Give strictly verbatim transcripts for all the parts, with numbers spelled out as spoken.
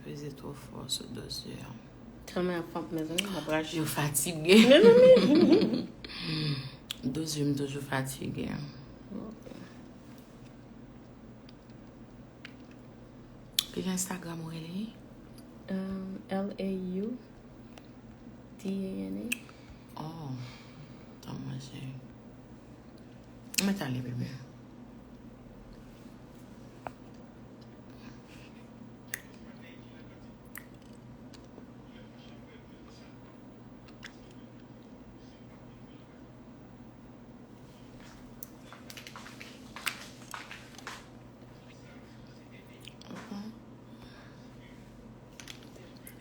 Peze twò fò sou do zye a. Tèlman ap fanm, mezanmi, m ap rache. Yo fatige. Mezanmi. Do zye m toujou fatige. Ki jan Instagram ou rele? Um, L A U D A N A. Oh, tanm manje. Mwen t ale bebe.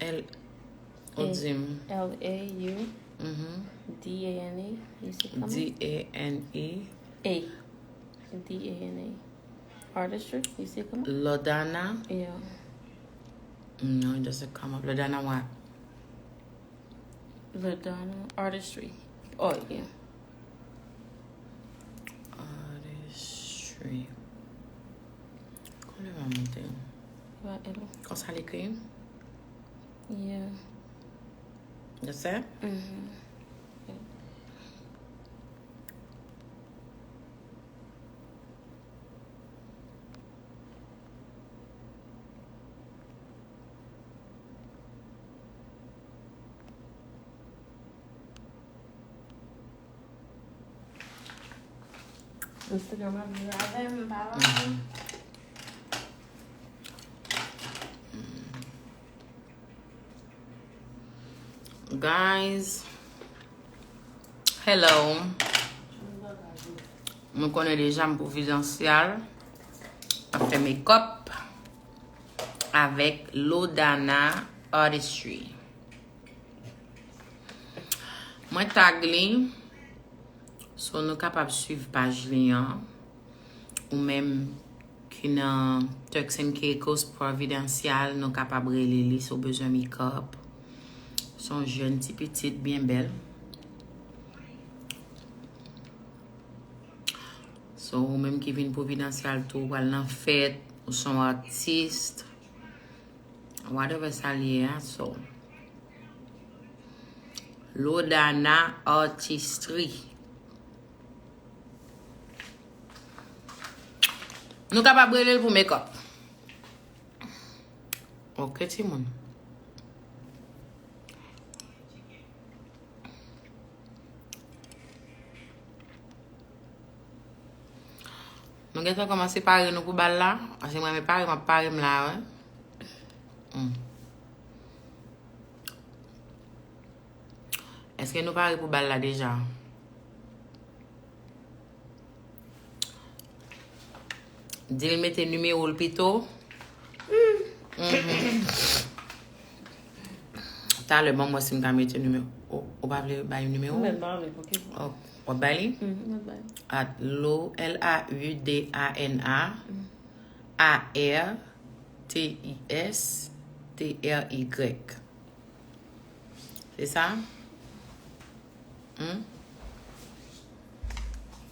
L, ou di m. L A U D A N E. You see it coming? D A N E. A. D A N A. Artistry. You see it coming? Lodana. Yeah. No, it doesn't come up. Lodana what? Lodana. Artistry. Oh, yeah. Artistry. Kote m ap monte? Konsa l ekri? Yeah. That's it? Mm-hmm. Instagram ap viv avè m, pa pa. Guys, hello. Nou konnen deja m pwovidansyal. M ap fè makeup avèk Lodana Artistry. Mwen tag li. So nou kapab swiv paj li an. Ou menm ki nan Turks and Caicos, Providencial, nou kapab rele li si w bezwen makeup. Se yon jèn ti pitit byen bèl. So ou menm ki vin Providencial tou, ou pral nan fèt, ou se yon atis. Whatever sa l ye a, so. Lodana Artistry. Nou kapab rele l pou makeup. Ok, timoun. Nou gentan kòmanse pare nou pou bal la. Paske mwen menm pare, m ap pare m la, wi. Hmm. Èske nou pare pou bal la deja? Di l mete nimewo l pito. Mhm. Talè, ban m wè si m ka mete nimewo. Ou, ou pa vle bay nimewo? Mwen pa vle, ok. Oh, w ap bay li? Mhm, mwen bay. At Lo, L A U D A N A, A R T I S T R Y. Se sa? Hmm?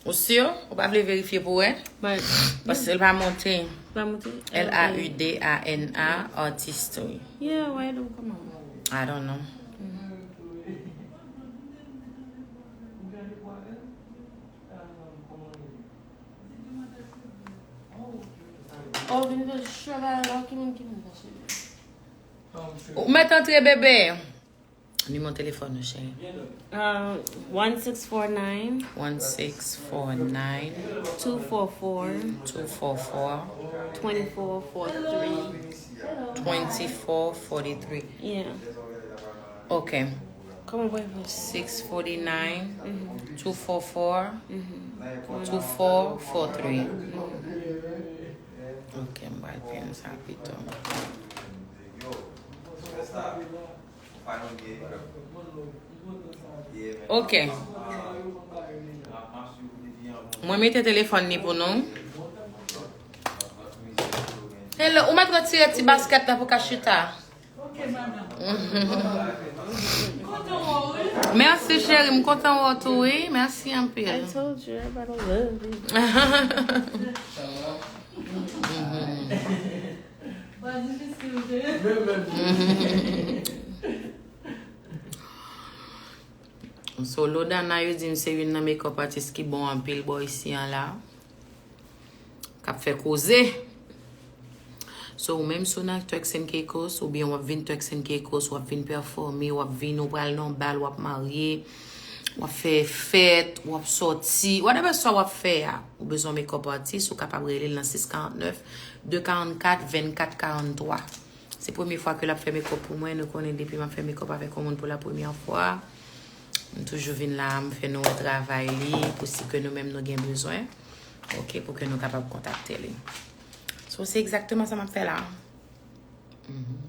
Ou si? Ou pa vle verifye pou wè? Paske l pa monte. Pa monte? L A U D A N A, Artistry. Yeah, why don't come on? I don't know. Oh, vin fè cheve la, ki moun ki vin fè cheve? Ou mèt antre, bebe. Nimewo telefòn ou, cheri. Uh, one six four nine. One six four nine. Two four four. Two four four. Twenty four forty three. Twenty four forty three. Yeah. Ok. Kòman pou e fè? Six forty nine, two four four, two four four three. Ok, m pral peye sa pito. Ok. Mwen mete telefòn li pou nou. Hello, ou mèt retire ti baskèt la pou ka chita. Mèsi cheri, m kontan wè w tou wi. Mèsi anpil. I told you everybody love you. So, Lodana, yo di m se youn nan makeup artist ki bon anpil bò isi an la. K ap fè koze. So, ou menm si w nan Turks and Caicos, oubyen w ap vin Turks and Caicos, w ap vin pèfòme, w ap vin, ou pral nan bal, w ap marye, w ap fè fèt, w ap sòti, whatever sa w ap fè a, ou bezwen makeup artist, ou kapab rele l nan sis karant nèf, de karant kat, vennkat karant twa. Se premye fwa ke l ap fè makeup pou mwen. Nou konnen depi m ap fè makeup avèk yon moun pou la premyè fwa, m toujou vin la, m fè nou wè travay li, pou si ke nou menm nou gen bezwen. Ok, pou ke nou kapab kontakte li. So, se egzakteman sa m ap fè la. Mhm.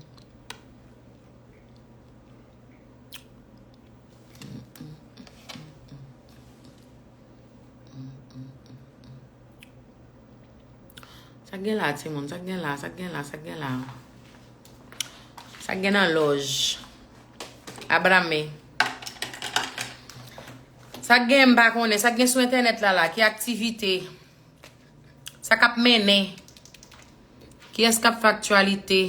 Sa k gen la, timoun? Sa k gen la? Sa k gen la? Sa k gen la? Sa k gen nan lòj? Abrame. Sa k gen, m pa konnen. Sa k gen sou entènèt la, la? Ki aktivite? Sa k ap mennen? Kiyès k ap fè aktyalite?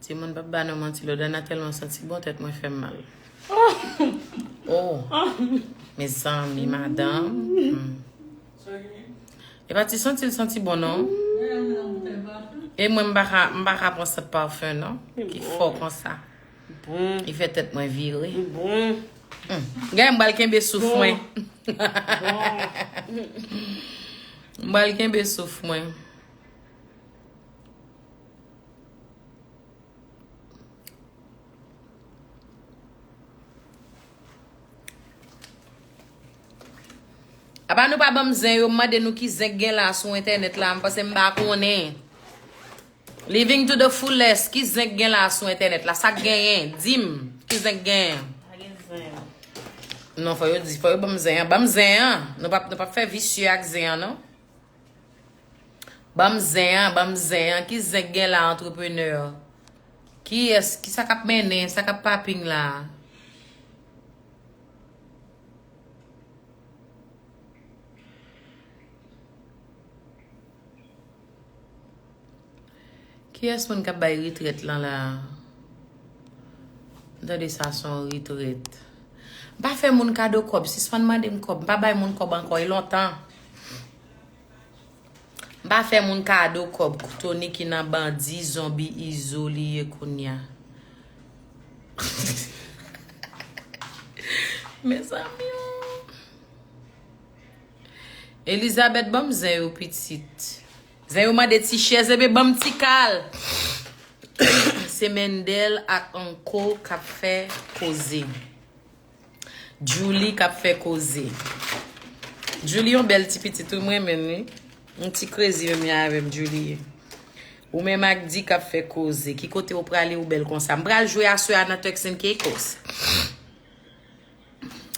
Timoun, p ap ba nou manti, Lodana tèlman santi bon, tèt mwen fè m mal. Oh! Mezanmi, madanm. Hmm. E pa ti santi l santi bon, non. E mwen, m pa ka, m pa ka pran sant pafen, non. Ki fò konsa. Bon. Li fè tèt mwen vire. Bon. Hmm. Gade, m pral kenbe souf mwen. Bon. M pral kenbe souf mwen. Apa nou pa ban m zen yo, m mande nou ki zen k gen la sou entènèt la, m panse m pa konnen. Living to the fullest, ki zen k gen la sou entènèt la? Sa k genyen? Di m, ki zen k genyen? Pa gen zen. Non, fò yo di, fò yo ban m zen an. Ban m zen an. Nou p ap, nou p ap fè visye ak zen an, non. Ban m zen an, ban m zen an. Ki zen k gen la, antreprenè? Kiyès? Kisa k ap mennen? Sa k ap paping la? Kiyès moun k ap bay retrèt lan la? M tande sa se yon retrèt. M pa fè moun kado kòb, sispann mande m kòb. M pa bay moun kòb ankò, e lontan. M pa fè moun kado kòb, Tony ki nan bandi, zonbi, izo li ye kounya. Mezanmi. Elizabeth, ban m zen yo pitit. Zen yo mande ti chèz, ebyen ban m ti kal. Se Mendel ak Anko k ap fè koze. Julie k ap fè koze. Julie yon bèl ti pitit, wi, m renmen l, wi. Yon ti krezi menm jan avè m, Julie ye. Ou menm ak Di k ap fè koze. Ki kote ou prale, ou bèl konsa? M pral jwe aswè a nan Turks and Caicos.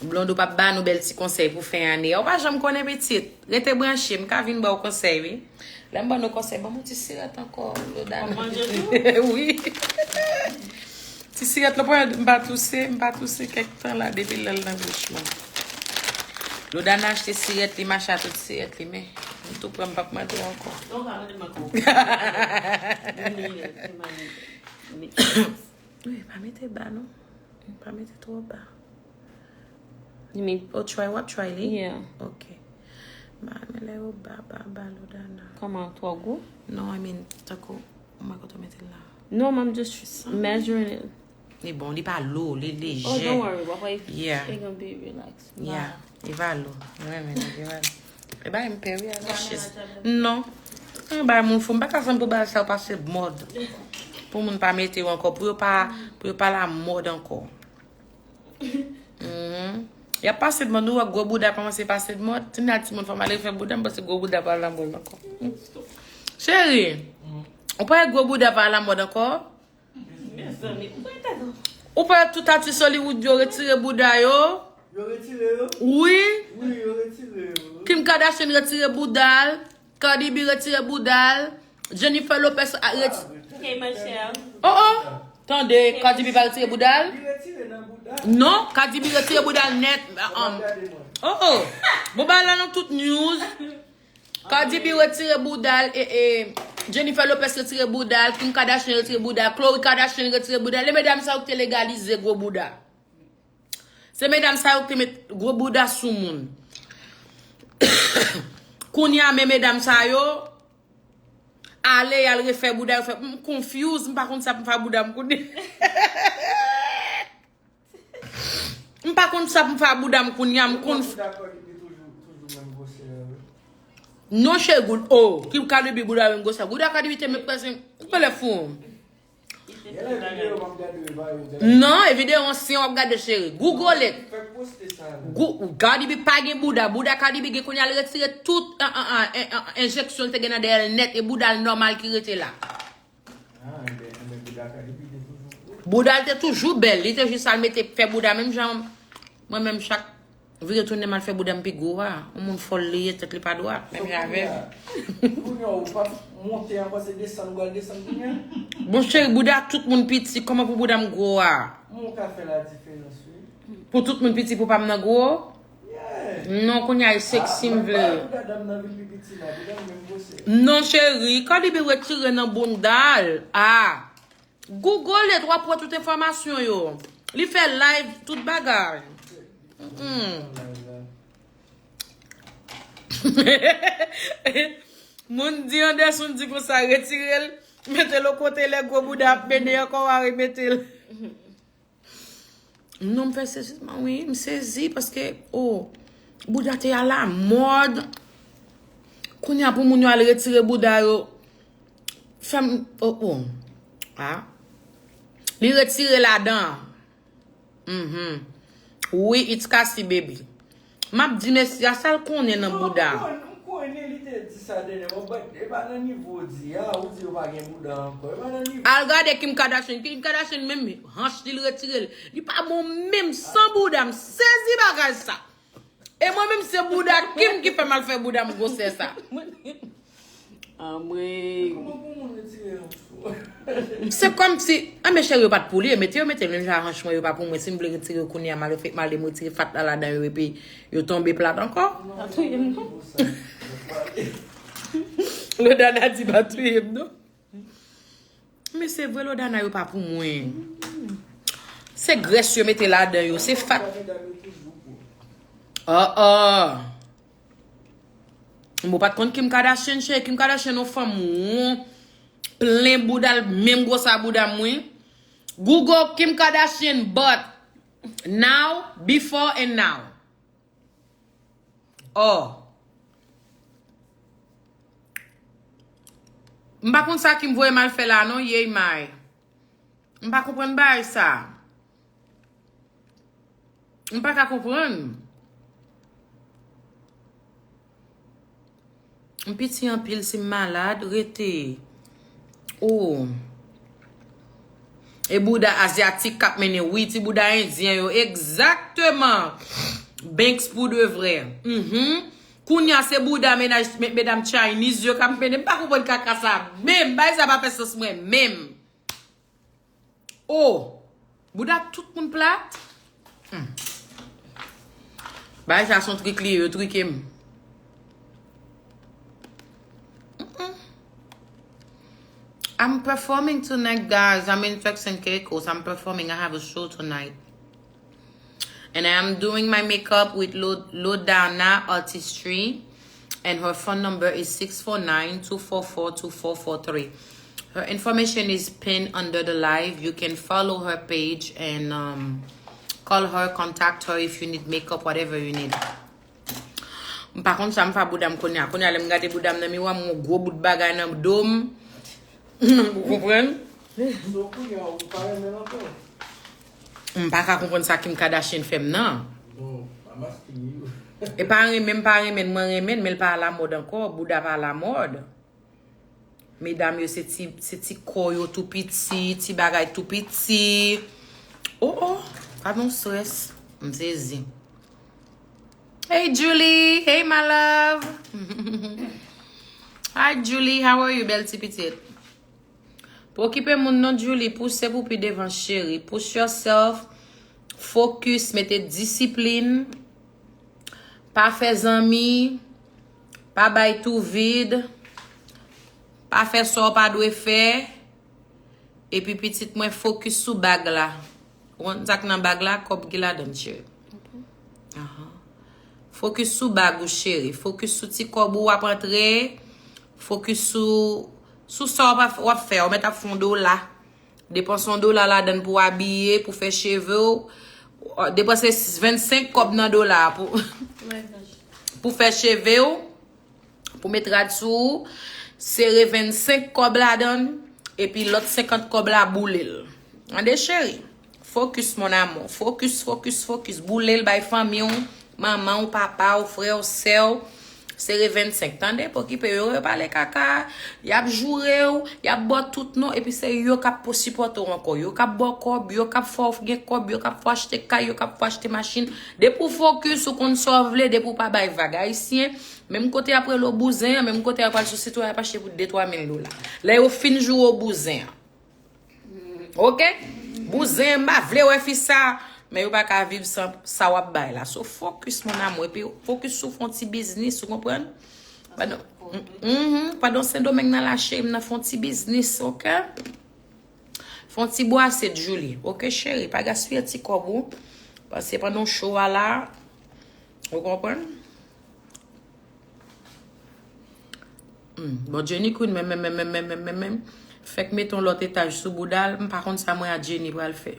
Blonde, ou p ap ba nou bèl ti konsèy pou fen ane a. Ou pa janm konnen, pitit. Rete branche, m ka vin ba w konsèy, wi. Lè m ban nou konsèy, ban m yon ti sirèt ankò, Lodana. Wi. Ti sirèt la, m pa touse, m pa touse kèk tan la, depi lè l nan bouch mwen. Lodana achte sirèt li, mache a tout sirèt li, men m tou pran, m p ap mande w ankò. Non, pa mande m ankò. Wi, pa mete ba, non. Pa mete twò ba. You mean? Oh, try, w ap try li? Yeah. Ok. Ma, men lè yo ba, ba, ba, Lodana. Kòman, twò gwo? Non, I mean, tankou, ou mwen kote w mete l la. No, I'm just measuring it. Li bon, li pa lou, li leje. Oh, don't worry, w ap wè, yeah, it gonna be relaxed. Yeah, li pa lou. Mwen renmen li, li pa lou. E ba, m pè, wi, a la chèz. Non. Bay moun fou, m pa ka sanm pou bagay sa yo pase mòd. Pou moun pa mete yo ankò, pou yo pa, pou yo pa la mòd ankò. Mhm. Y ap pase mòd, nou wè gwo bouda kòmanse pase mòd. Ti nati moun fè m ale fè bouda, m panse gwo bouda pa la mòd ankò. Cheri, ou pa wè gwo bouda pa la mòd ankò? Mezanmi, ou pa tande. Ou pa wè tout atis Hollywood yo retire bouda yo? Yo retire yo? Wi. Wi, yo retire yo. Kim Kardashian retire bouda l. Cardi B retire bouda l. Jennifer Lopez a reti- Hey, ma chère. Oh, oh. Tande, Cardi B pa retire bouda l? Li retire nan bouda. Non, Cardi B retire bouda l nèt. Um, oh, oh. Bon, ba la nan tout news. Cardi B retire bouda l, e, e, Jennifer Lopez retire bouda l, Kim Kardashian retire bouda l, Khloe Kardashian retire bouda l. E medam sa yo ki te legalize gwo bouda. Se medam sa yo ki te met gwo bouda sou moun. Kounye a, men medam sa yo, ale, y al refè bouda yo, fè, m confuse, m pa konn sa pou m fè bouda m kounye. M pa konn sa pou m fè bouda m kounye a, m konn. Non, cheri, goud, oh, ki Cardi B bouda menm gwosè. Bouda Cardi B te met prèske, ou pa lè fou. Non, e videyo ansyen w ap gade, cheri. Google it. Gou- Cardi B pa gen bouda. Bouda Cardi B gen kounye a, l retire tout an, an, an, an, an, enjeksyon l te gen nan dèyè l nèt. E bouda l nòmal ki rete la. Bouda l te toujou bèl. Li te jis al mete fè bouda menm jan. Mwen menm chak vire tounen m al fè bouda m pi gwo a. Yon moun fòl li ye, tèt li pa dwat. Menm jan avè m. Kounye a, ou pa monte ankò, se desann ou pral desann kounye a? Bon, cheri, bouda tout moun piti, kòman pou bouda m gwo a? Mwen ka fè la diferans, wi. Pou tout moun piti, pou pa m nan gwo? Non, kounye a e seksi m vle. Non, cheri, Cardi B retire nan bounda l. Ah. Google it, w ap wè tout enfòmasyon yo. Li fè live, tout bagay. Mm-mm. Moun di Anderson di konsa, retire l, mete l yon kote, lè gwo bouda ap mennen ankò, w a remete l. Non, m fè sezisman, wi. M sezi paske, oh, bouda te alamòd. Kounye a pou moun yo al retire bouda yo. Fè m, oh, oh. Ah. Li retire ladan. Mhm. Wi, it's Cassie, baby. M ap di mesye a sa l konnen nan bouda. M konnen, m konnen li te di sa dènye, bon, but e pa nan nivo w di a, ou di yo pa gen bouda ankò. E pa nan nivo. Al gade Kim Kardashian. Kim Kardashian menm hanch li l retire l. Li pa bon menm san bouda. M sezi bagay sa. E mwen menm se bouda Kim ki fè m al fè bouda m gwosè sa. Anmwey. Kòman pou moun retire hanch ou? Se kòmsi, ah, men cheri, yo pa t pou li, mete yo, mete l, menm jan hanch mwen, yo pa pou mwen, si m vle retire yo kounye a, m al fè, m al retire fat la ladan yo, epi yo tonbe plat ankò. Pa touye m, non. Lodana di pa touye m, non. Men se vre, Lodana, yo pa pou mwen. Se grès yo mete ladan yo, se fat. Oh, oh. Mwen pa t konn Kim Kardashian, cheri. Kim Kardashian yon fanm won, plen bouda l, menm gwosè bouda m, wi. Google Kim Kardashian butt now, before and now. Oh. M pa konn sa Kim voye m al fè la, non, yey may. M pa konprann bagay sa. M pa ka konprann. M piti anpil, si m malad, rete. Oh. E bouda azyatik k ap mennen, wi, ti bouda endyen yo. Egzakteman. Banks pou de vrè. Mhm. Kounye a se bouda menaj, me-, medam Chinese yo k ap mennen. M pa konprann kaka sa menm. Bagay sa pa fè sans mwen menm. Oh! Bouda tout moun plat? Hmm. Bagay sa se yon trik li ye, yo trike m. Mm-mm. I'm performing tonight, guys. I'm in Turks and Caicos. I'm performing. I have a show tonight. And I am doing my makeup with Lo-, Lodana Artistry. And her phone number is six four nine, two four four, two four four three. Her information is pinned under the live. You can follow her page and, um, call her, contact her if you need makeup, whatever you need. M Pa konn sa m fè a bouda m kounye a. Kounye a lè m gade bouda m nan miwa, m wè yon gwo bout bagay nan do m. Ou konprann? So kounye a ou pa renmen l ankò? M pa ka konprann sa Kim Kardashian fè m nan. Bon, I'm asking you. E pa renmen m pa renmen l, mwen renmen l, men l pa alamòd ankò. Bouda pa alamòd. Medam yo se ti, se ti kò yo tou piti, ti bagay tou piti. Oh oh, pa gen strès. M sezi. Hey Julie, hey my love. Hi Julie, how are you, bèl ti pitit? Pa okipe moun non Julie, pouse pou pi devan cheri. Push yourself, focus, mete disiplin. Pa fè zanmi, pa bay tou vid, pa fè sa w pa dwe fè. Epi pitit mwen fokis sou bag la. Ou konn sa k nan bag la, kòb ki ladan l, cheri. Ahan. Fokis sou bag ou, cheri. Fokis sou ti kòb ou w ap antre. Fokis sou, sou sa w ap, w ap fè. Ou mèt ap fè yon dola. Depanse yon dola ladan l pou w abiye, pou fè cheve w. Depanse vennsenk kòb nan dola a pou, pou fè cheve w. Pou met rad sou ou, sere vennsenk kòb ladan l, epi lòt senkant kòb la boule l. Tande cheri, focus mon amour, focus, focus, focus, boule l bay fanmi w, manman w, papa w, frè w, sè w, sere vennsenk, tande, pa okipe yo, yo pale kaka, y ap joure w, y ap ba w tout non, epi se yo k ap pou sipòte w ankò, yo k ap ba w kòb, yo k ap fè w gen kòb, yo k ap fè w achte kay, yo k ap fè w achte machin, depi w focus, ou konn sa w vle, depi w pa bay vag. Ayisyen, Menm kote y ap rele w bouzen an, menm kote y ap al sou sit ou a, y ap achte pou de twa mil dola. Lè yo fin joure w bouzen an. Oke? Bouzen an, m pa vle wè fi sa. Men yo pa ka viv san sa w ap bay la. So, focus, mon amour. Epi, focus sou fè yon ti biznis, ou konprann? Pandan, mhm, pandan Sendomeng nan la, cheri, m nan fè yon ti biznis, oke? Fè yon ti bwase, Julie. Oke, cheri? Pa gaspiye ti kòb ou. Paske pandan w cho a la, ou konprann? Hmm, bon, Jenny Queen, menm, menm, menm, menm, menm, menm, menm, fèk mete yon lòt etaj sou bouda l, m pa konn sa mwen a Jenny pral fè.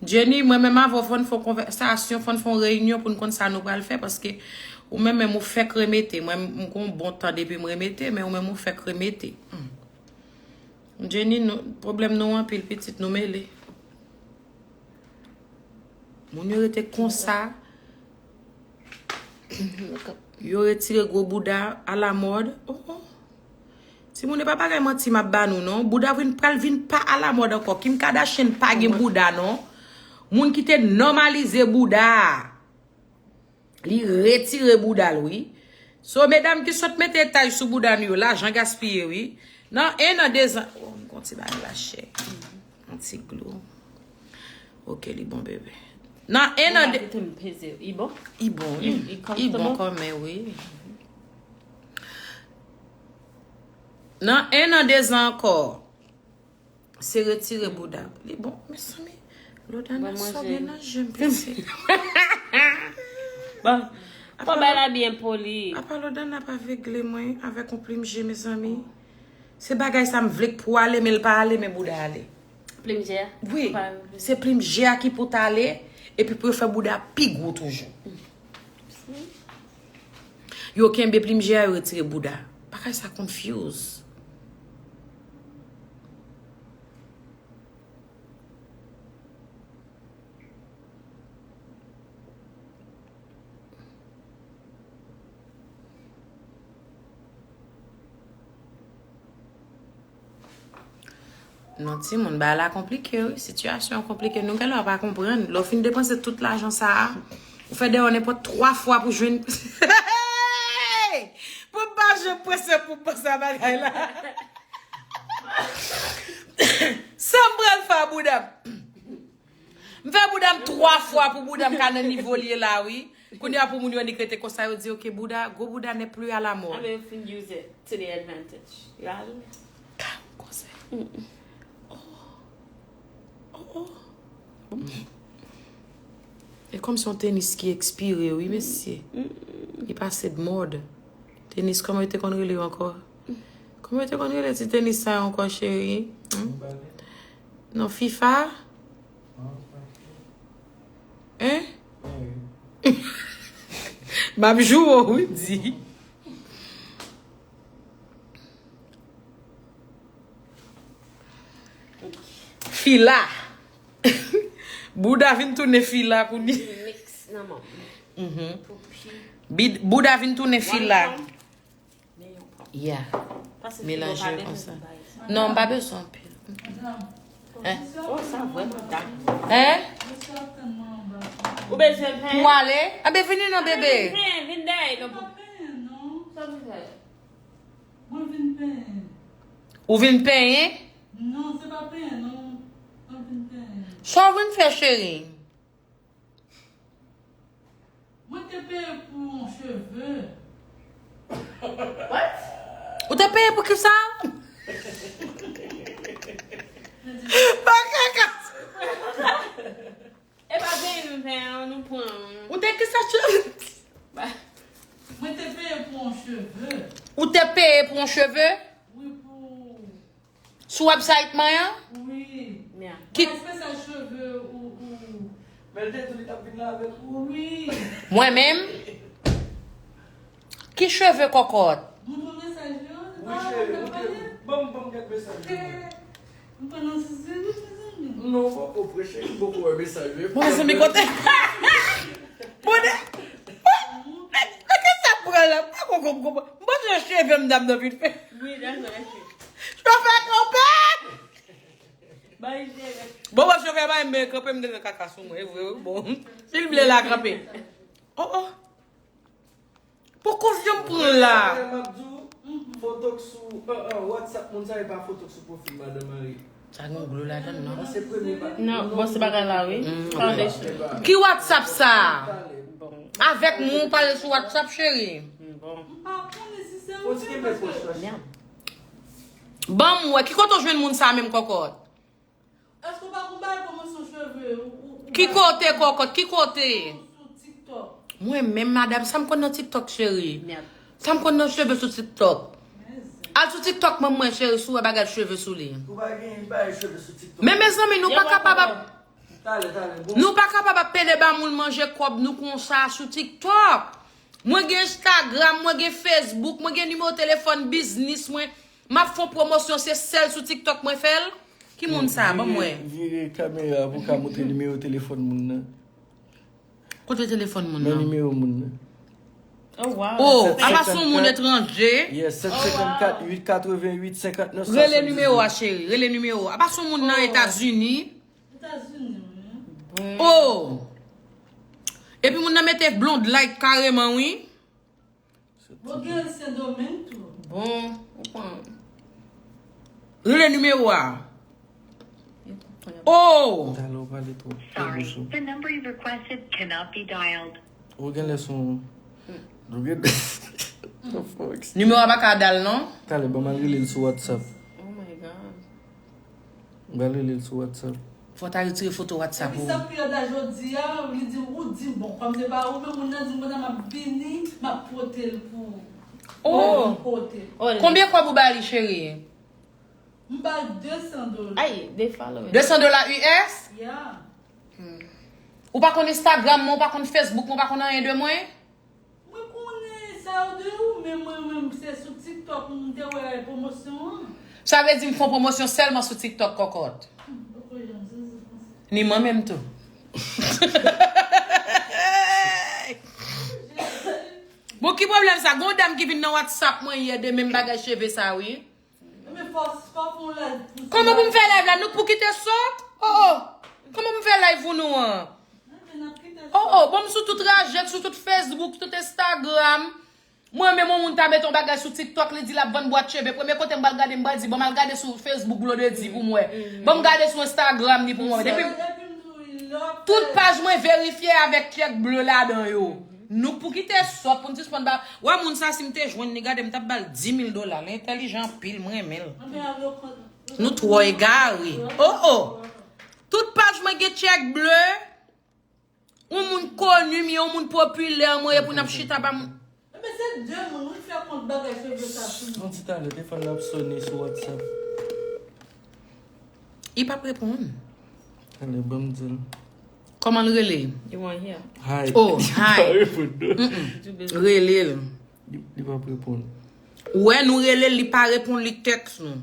Jenny, mwen menm avè w, fò n fè yon konvèsasyon, fò n fè yon reyinyon pou n konn sa nou pral fè, paske ou menm, menm ou fèk remete. Mwen, m gon bon tan depi m remete, men ou menm ou fèk remete. Hmm. Jenny, nou, pwoblèm nou anpil, pitit, nou mele. Moun yo rete konsa. Yo retire gwo bouda alamòd. Oh, oh. Timoun, e pa bagay manti m ap ba nou, non. Bouda vin, pral vin pa alamòd ankò. Kim Kardashian pa gen bouda, non. Moun ki te nòmalize bouda a, li retire bouda l, wi. So, medam ki sot mete etaj sou bouda nou yo, lajan gaspiye, wi. Nan en an, de zan, oh, m gon ti bagay la chè. Yon ti glou. Oke, li bon, bebe. Nan en an, de... Kite m peze. I bon? I bon, wi. I, i I bon comfortable? Kòmè, wi. Nan en an, de zan ankò, se retire bouda. Li bon, mezanmi. Lodana Ban sòbe manje. Nan je m, piti. Bon. Fò bay la byen poli. Apa Lodana pa vegle mwen avèk yon plim je, mezanmi. Se bagay sa m vle k pou ale, men l pa ale, men bouda ale. Plim je a? Wi, Pa- se plim je a ki pou t ale, epi pou yo fè bouda pi gwo toujou. Yo kenbe plim je a, yo retire bouda. Bagay sa confuse. Non, timoun, bagay la konplike, wi. Sitiyasyon an konplike. Nou genlè pa konprann. Lè w fin depanse tout lajan sa a, ou fè deyò nenpòt twa fwa pou jwenn. Pou m pa jwenn prese pou m panse a bagay la. Sa m pral fè a bouda m. M fè bouda m twa fwa pou bouda m ka nan nivo l ye la, wi. Kounye a pou moun yo annik rete konsa, yo di, oke, bouda, gwo bouda n'est plus à la mode. Alò yo fin use it to their advantage. Yo al. Kalm, konsèy. Oh. Oh, oh. E kòmsi yon tenis ki ekspire, wi, mesye. Li pase de mòd. Tenis, kòman yo te konn rele yo ankò? Kòman yo te konn rele ti tenis sa yo ankò, cheri? Hmm? Non, FIFA? Hein? M ap joure w, wi, di. Fila. Bouda vin tounen fila kounye. Mix nan manm. Mhm. Pou pi. Bid- Bouda vin tounen fila. One pound. Men yon pound. Yeah. Pase filo pa bezwen bay sa. Non, m pa bezwen anpil. Hein? Oh, sa vrèman tap. Hein? Ou bezwen pen? Pou ale? Anben vini non, bebe. Vin pen, vin dèyè non. Sa w vin fè? Mwen vin penyen. Ou vin penyen? Non, se pa penyen, non. Mwen vin penyen. Sa w vin fè, cheri? Mwen te peye pou yon cheve. What? Ou te peye pou kisa? Pa kaka. E pa peye nou fè an, nou pran. Ou te kisa cheve? Mwen te peye pou yon cheve. Ou te peye pou yon cheve? Wi, pou Sou website mwen an? Wi. Ki espesyal cheve ou, ou. Men l te di li t ap vin la avèk ou. Wi. Mwen menm? Ki cheve kòkòt? Mwen te mesaj yo. Wi, cheri, mwen te. Ban m, ban m kèk mesaj yo. Mwen pran nan sou seri, mezanmi. Non, poko vre, cheri, m poko wè mesaj yo. Bon, mezanmi, kote? Bonè. Nan ki sa pran la? M pa konn konprann. M panse se cheve m dam nan vin fè. Wi, that's what I think. Chofè kanpe! Bay cheve. Bon, bon, chofè bay men kanpe m devan kaka sou mwen, e vre, wi, bon. Si l vle la kanpe. Oh, oh. Poko vye m pran la. M ap di w, foto k sou, uh, uh, WhatsApp moun sa e pa foto k sou pwofil madan Mari. Sa gen glo ladan l, non? Sa se premye ba- Non, bon, se bagay la, wi. Mm, foundation. Ki WhatsApp sa? Bon. Avèk mwen ou pale sou WhatsApp, cheri? Bon. M pa konnen si se ou menm, paske Ban m wè, ki kote w jwenn moun sa menm, kòkòt? Èske w pa konn bay pwomosyon cheve ou, ou, ou Ki kote, kòkòt? Ki kote? Sou, sou TikTok. Mwen menm, madanm, sa m konn nan TikTok, cheri? Mèd. Sa m konn nan cheve sou TikTok? Al sou TikTok, manman mwen, cheri, si w wè bagay cheve sou li. Ou pa gen bagay cheve sou TikTok. Men, mezanmi, nou pa kapab ap Talè, talè, bon. Nou pa kapab ap pede ba moun manje kòb nou konsa sou TikTok. Mwen gen Instagram, mwen gen Facebook, mwen gen nimewo telefòn biznis mwen. M ap fè yon pwomosyon, se sèl sou TikTok mwen fè l. Ki moun sa? Ban m wè. Vire, vire kamera pou w ka montre nimewo telefòn moun nan. Kote telefòn moun nan? Men nimewo moun nan. Oh, wow. Oh, apa se yon moun etranje? Yes, sèt senkannkat, uit katrevenn uit, senkantnèf, swasanndizwit. Rele nimewo a, cheri. Rele nimewo a. Apa se yon moun nan Etazini? Etazini, wi. Oh! Epi moun nan mete blonde like kareman, wi. Bon, gen Sendomeng tou. Bon, ou konn. Rele nimewo a. Oh! Talè w pale twòp. Sorry, the number you requested cannot be dialed. Ou genlè se yon, ou gen Nimewo a pa ka dal, non? Talè, ban m al rele l sou WhatsApp. Oh my God. M pral rele l sou WhatsApp. Fò w ta retire foto WhatsApp ou. Epi sa piyòd la jodi a, li di, ou di, bon, kòm se pa ou menm, moun nan di, bon, m ap vini, m ap pote l pou ou. Oh! M pote l. Konbyen kòb ou ba li, cheri? M ba l de san dola. Ay, de san dola. De san dola U S? Yeah. Ou pa konn Instagram mwen, ou pa konn Facebook mwen, ou pa konn anyen de mwen? Mwen konnen sa yo de ou, men mwen menm se sou TikTok m te wè pwomosyon an. Sa vle di m fè yon pwomosyon sèlman sou TikTok, kòkòt. Ni mwen menm tou. Bon, ki pwoblèm sa? Gon dam ki vin nan WhatsApp mwen yè de menm bagay cheve sa, wi. Kòman pou m fè live la? Nou pou kite sòt? Oh, oh. Kòman pou m fè live pou nou an? Oh, oh. Bon, m sou tout Rajèt, sou tout Facebook, tout Instagram. Mwen menm, yon moun ta mete yon bagay sou TikTok, li di l ap vann bwat cheve. Premye kote m pral gade, m pral di, bon, m al gade sou Facebook Blondedy pou m wè. Bon, m gade sou Instagram li pou m wè. Depi tout paj mwen verifye avèk tchèk ble ladan yo. Nou pou kite sòt pou n sispann ba. Wè moun sa, si m te jwenn li, gade, m t ap ba l di mil dola. Li entèlijan anpil, m renmen l. Nou twò egare. Oh, oh. Tout paj mwen gen tchèk ble. Yon moun koni m ye, yon moun popilè mwen ye pou n ap chita ba moun. Ebyen, se de moun, wi, fè kont bagay cheve sa sou nou. Yon ti talè, telefòn nan ap sonnen sou WhatsApp. Li p ap reponn. Talè, ban m di l. Kòman l rele? You want here? Hi. Oh, Pa hi. reponn, non. Rele l. Li li pa ap reponn. Ou wè, nou rele l, li pa reponn, li tèks nou.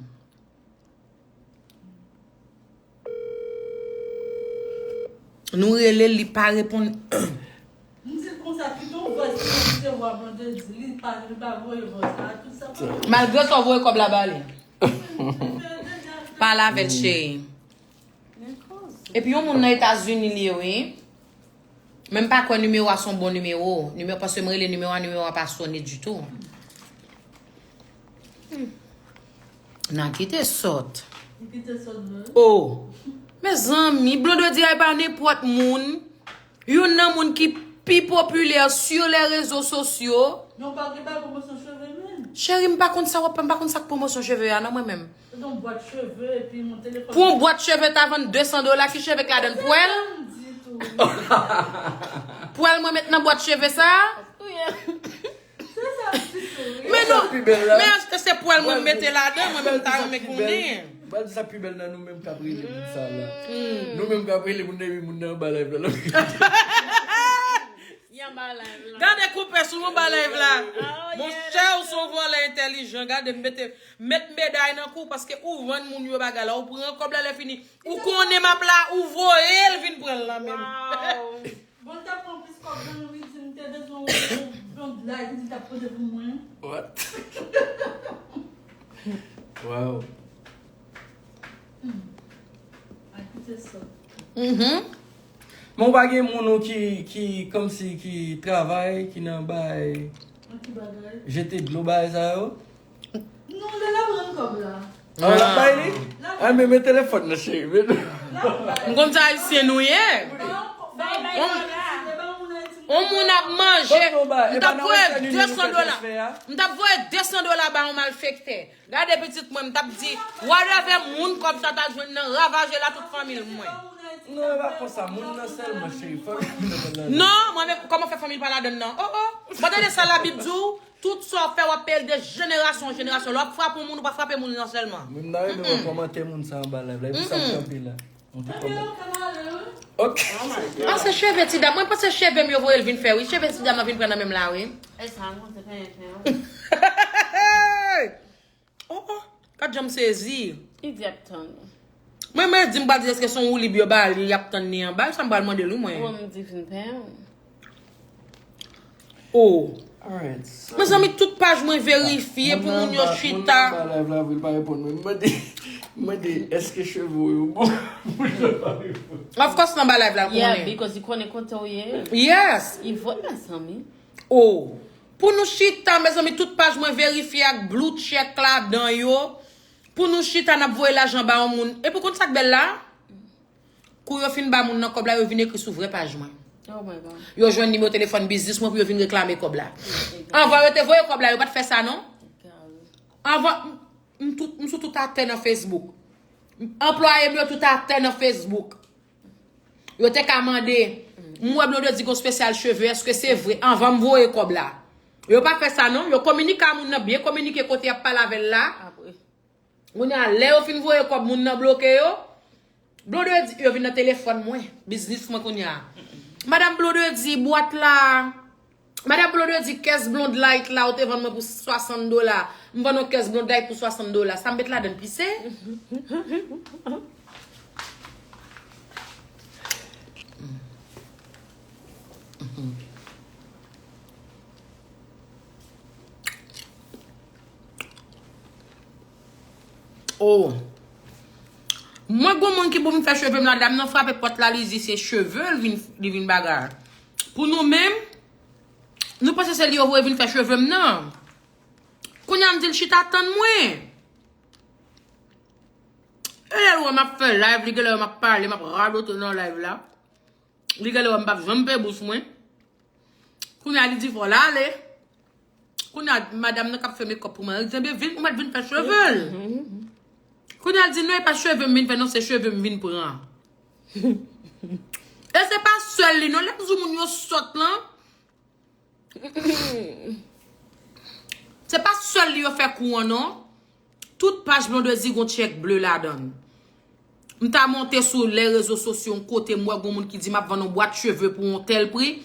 Nou rele l, li pa reponn. M di l konsa, kite yon vòs ki se vwa Blondedy, li pa, li pa voye vòs la, tout sa pa. Malgre sa, w voye kòb la ba li. Fè deja fè. Pale avè l, cheri. Men koz. Epi yon moun nan Etazini li ye, wi. Men m pa kwè nimewo a se yon bon nimewo. Nimewo, paske m rele nimewo a, nimewo a pa sone ditou. Hmm. Nan kite sòt. Li kite sòt vre. Oh. Mezanmi, Blondedy a pa nenpòt moun. Youn nan moun ki pi popilè sur les réseaux sociaux. Non, pa gen pa pwomosyon cheve menm. Cheri, m pa konn sa w ap, m pa konn sa k pwomosyon cheve a nan mwen menm. Se yon bwat cheve epi yon telefòn. Pou yon bwat cheve ta vann de san dola, ki cheve k ladan l, pwèl? Ditou. Pwèl mwen met nan bwat cheve sa? Se sa m di tou, wi. Men non, Pi bèl la. Men èske se pwèl mwen mete ladan, mwen menm ta renmen konnen. Bal sa pi bèl nan nou menm k ap rele moun sa la. Nou menm k ap rele moun nan, epi moun nan anba live la. Yon ba live la. Gade koupe sou mwen ba live la. Oh, Mon yeah. Chè, ou se yon vòlè entèlijan. Gade, m mete, met meday nan kou paske ou vann moun yo bagay la. Ou pran kòb la, lè fini. Ou konnen m ap la, ou voye l vin pran l la menm. Wow. Bon, l t ap pran plis kòb nan wi, di m te bezwen yon blond light, li t ap pote pou mwen. What? Wow. A kite sòt. Mhm. Men ou pa gen moun ou ki, ki, kòmsi ki travay, ki nan bay, An ki bagay? Jete dlo bay sa yo? Non, lè l ap rann kòb la. An, l ap bay li? An, men, men telefòn nan, cheri. Men M konn sa ayisyen nou ye. Bay, bay, bay, bay. On moun ap manje, Bon, non, ba, m e t ap pa nan voye Western Union de san nou fè dola. transfè a? M t ap voye de san dola ba yon malfektè. Gade pitit mwen, m t ap di, whatever moun kòb sa ta jwenn nan, ravaje la tout fanmi l mwen. Non, e pa konsa. Moun nan sèlman, cheri. Fanmi nan. Non, mwen menm, kòman fè fanmi l pa ladann nan? Oh, oh. Mwen tande sa Labib di w, tout sa w fè, w ap peye l de jenerasyon an jenerasyon. Lè w ap frape yon moun, ou pa frape moun nan sèlman. Mwen m ta renmen wè kòmantè moun sa anba live la. E pou sa m kanpe la. Mwen te Ok, kòman. ou kanale, wi. Ok. Ah, se cheve ti dam. Mwen panse cheve m yo voye l vin fè, wi. Cheve ti dam nan vin pran nan men m la, wi. E sa, mwen se penyen, penyen. Oh, oh. Gad jan m sezi. Li di ap tann. Mwen, mwen di m pral di èske se yon woulib yo ba li, y ap tann li anba. Sa m pral mande l, wi, mwen. Mwen m di vin penyen. Oh. Alright, so. Mezanmi, tout paj mwen verifye pou moun yo chita. Moun nan ba live la, vre, l pa reponn mwen. M mande, m mande, èske cheve w yo bon? Moun nan pa reponn. Of course, nan ba live la, l Yeah, konnen. Because li konnen kote w ye. Yes. Li vòt, mezanmi. Oh. Pou nou chita, mezanmi, tout paj mwen verifye ak blue check ladan yo. Pou nou chita, n ap voye lajan ba yon moun. Epi w konn sa k bèl la? Kou yo fin ba moun nan kòb la, yo vin ekri sou vrè paj mwen. Oh my God. Yo jwenn nimewo telefòn biznis mwen pou yo vin reklame kòb la. Anvan yo te voye kòb la, yo pa t fè sa non. Anvan, m, m tout, m sou tout atè nan Facebook. Anplwaye m yo tout atè nan Facebook. Yo te ka mande, m wè Blondedy gon spesyal cheve, èske se vre? Anvan m voye kòb la. Yo pa fè sa non. Yo kominike a moun nan, byen kominike kote y ap pale avè l la. Apre. Kounye a, lè yo fin voye kòb moun nan bloke yo, Blondedy, yo vin nan telefòn mwen, biznis mwen kounye a. Madam Blondedy, bwat la. Madam Blondedy, kès Blonde Light la, ou te vann mwen pou swasant dola. M vann yon kès Blonde Light pou swasant dola. Sa m met ladan l pise? Oh. Mwen gon moun ki pou vin fè cheve m la, dam nan frape pòt la, li di se cheve l vin, li vin bagay. Pou nou menm, nou panse se li yo voye vin fè cheve m nan. Kounye a m di l chita tann mwen. E lè l wè m ap fè live, li genlè wè m ap pale, m ap radote nan live la. Li genlè wè m p ap janm pe bouch mwen. Kounye a li di fò l ale. Kounye a madam nan k ap fè mekòp pou mwen, li di, "Ebyen vin, ou mèt vin fè cheve l." Kounye a l di, "Non, e pa cheve m vin fè, non, se cheve m vin pran." E se pa sèl li, non, lè m di w moun yo sòt lan. Se pa sèl li yo fè kou an, non. Tout paj Blondedy gon tchèk ble ladan l. M ta monte sou lè rezo sosyo yon kote, m wè gon moun ki di m ap vann yon bwat cheve pou yon tèl pri.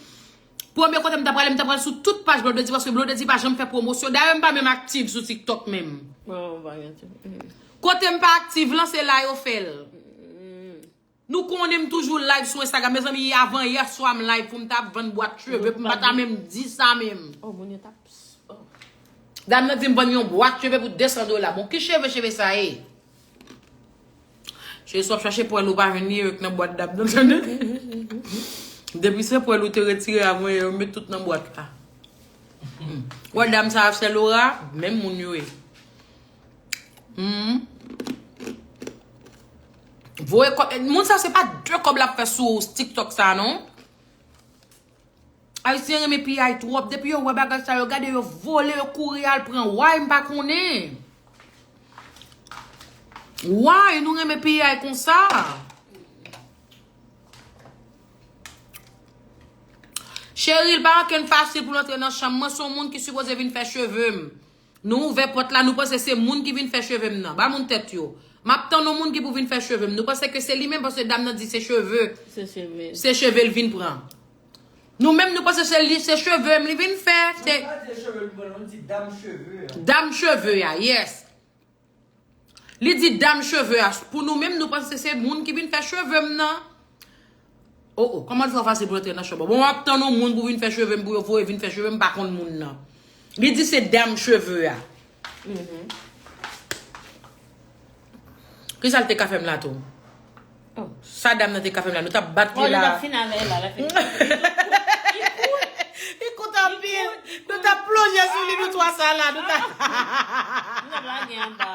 Premye kote m ta prale, m ta pral sou tout paj Blondedy, paske Blondedy pa janm fè pwomosyon. Dayè, m pa menm aktif sou TikTok menm. Kote m pa aktif lan, se la yo fè l. Nou konnen m toujou live sou Instagram. Mezanmi, avan yè swa m live pou m t ap vann bwat cheve, pou m pa ta menm di sa menm. Dam nan di m vann yon bwat cheve pou de san dola. Bon, ki cheve, cheve sa ye? Cheri, si w ap chache pwèl ou pa jwenn li, yo k nan bwat dam nan, tande. Depi se pwèl ou te retire a mwen, yo met tout nan bwat la. Wè dam sa a, sè Laura, menm moun yo ye. Hmm. Voye kòb, moun sa se pa de kòb l ap fè sou TikTok sa non. Ayisyen renmen piyay twòp. Depi yo wè bagay sa yo, gade yo vole, yo kouri al pran. Why m pa konnen? Why nou renmen piyay konsa? Cheri, l pa ankenn fasil pou l antre nan chanm mwen. Se yon moun ki sipoze vin fè cheve m. Nou ouvè pòt la, nou panse se moun ki vin fè cheve m nan. Ba moun tèt yo. M ap tann yon moun ki pou vin fè cheve m. Nou panse ke se li menm, paske dam nan di se cheve. Se cheve. Se cheve l vin pran. Nou menm, nou panse se li, se cheve m li vin fè. Se Mwen pa di cheve l vin pran, non, m di dam cheve a. Dam cheve a, yes. Li di dam cheve a. Pou nou menm, nou panse se moun ki vin fè cheve m nan. Oh, oh, kòman l fè fasil pou l antre nan chanm? Bon, m ap tann yon moun pou vin fè cheve m, pou yo voye vin fè cheve m, m pa konn moun nan. Li di se dam cheve a. Kisa l te ka fè m la tou? Oh. Sa dam nan te ka fè m la, nou t ap bat li la. Bon, nou t ap fin avè l la, la fin. Li kout anpil. Nou t ap plonje sou li, nou twa sa la, nou t ap. Nou t ap lage anba.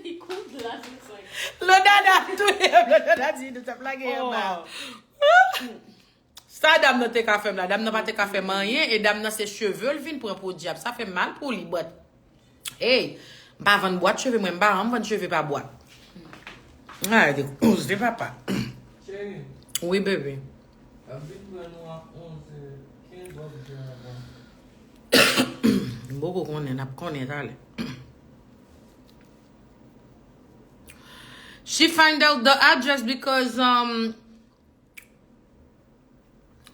Li kout la, se sa. Lo dada touye m, lo dada di nou t ap lage anba. Oh. Sa dam nan te ka fè m la? Dam nan pa te ka fè m anyen, e dam nan se cheve l vin pran podyab. Sa fè m mal pou li, but, hey, m pa vann bwat cheve mwen, m pa janm vann cheve pa bwat. Ay, de koze papa. Cheri. Wi, bebe. L ap vin pran nou a onz è kenz w ap gen avan. M poko konnen, n ap konnen talè. She find out the address because, um,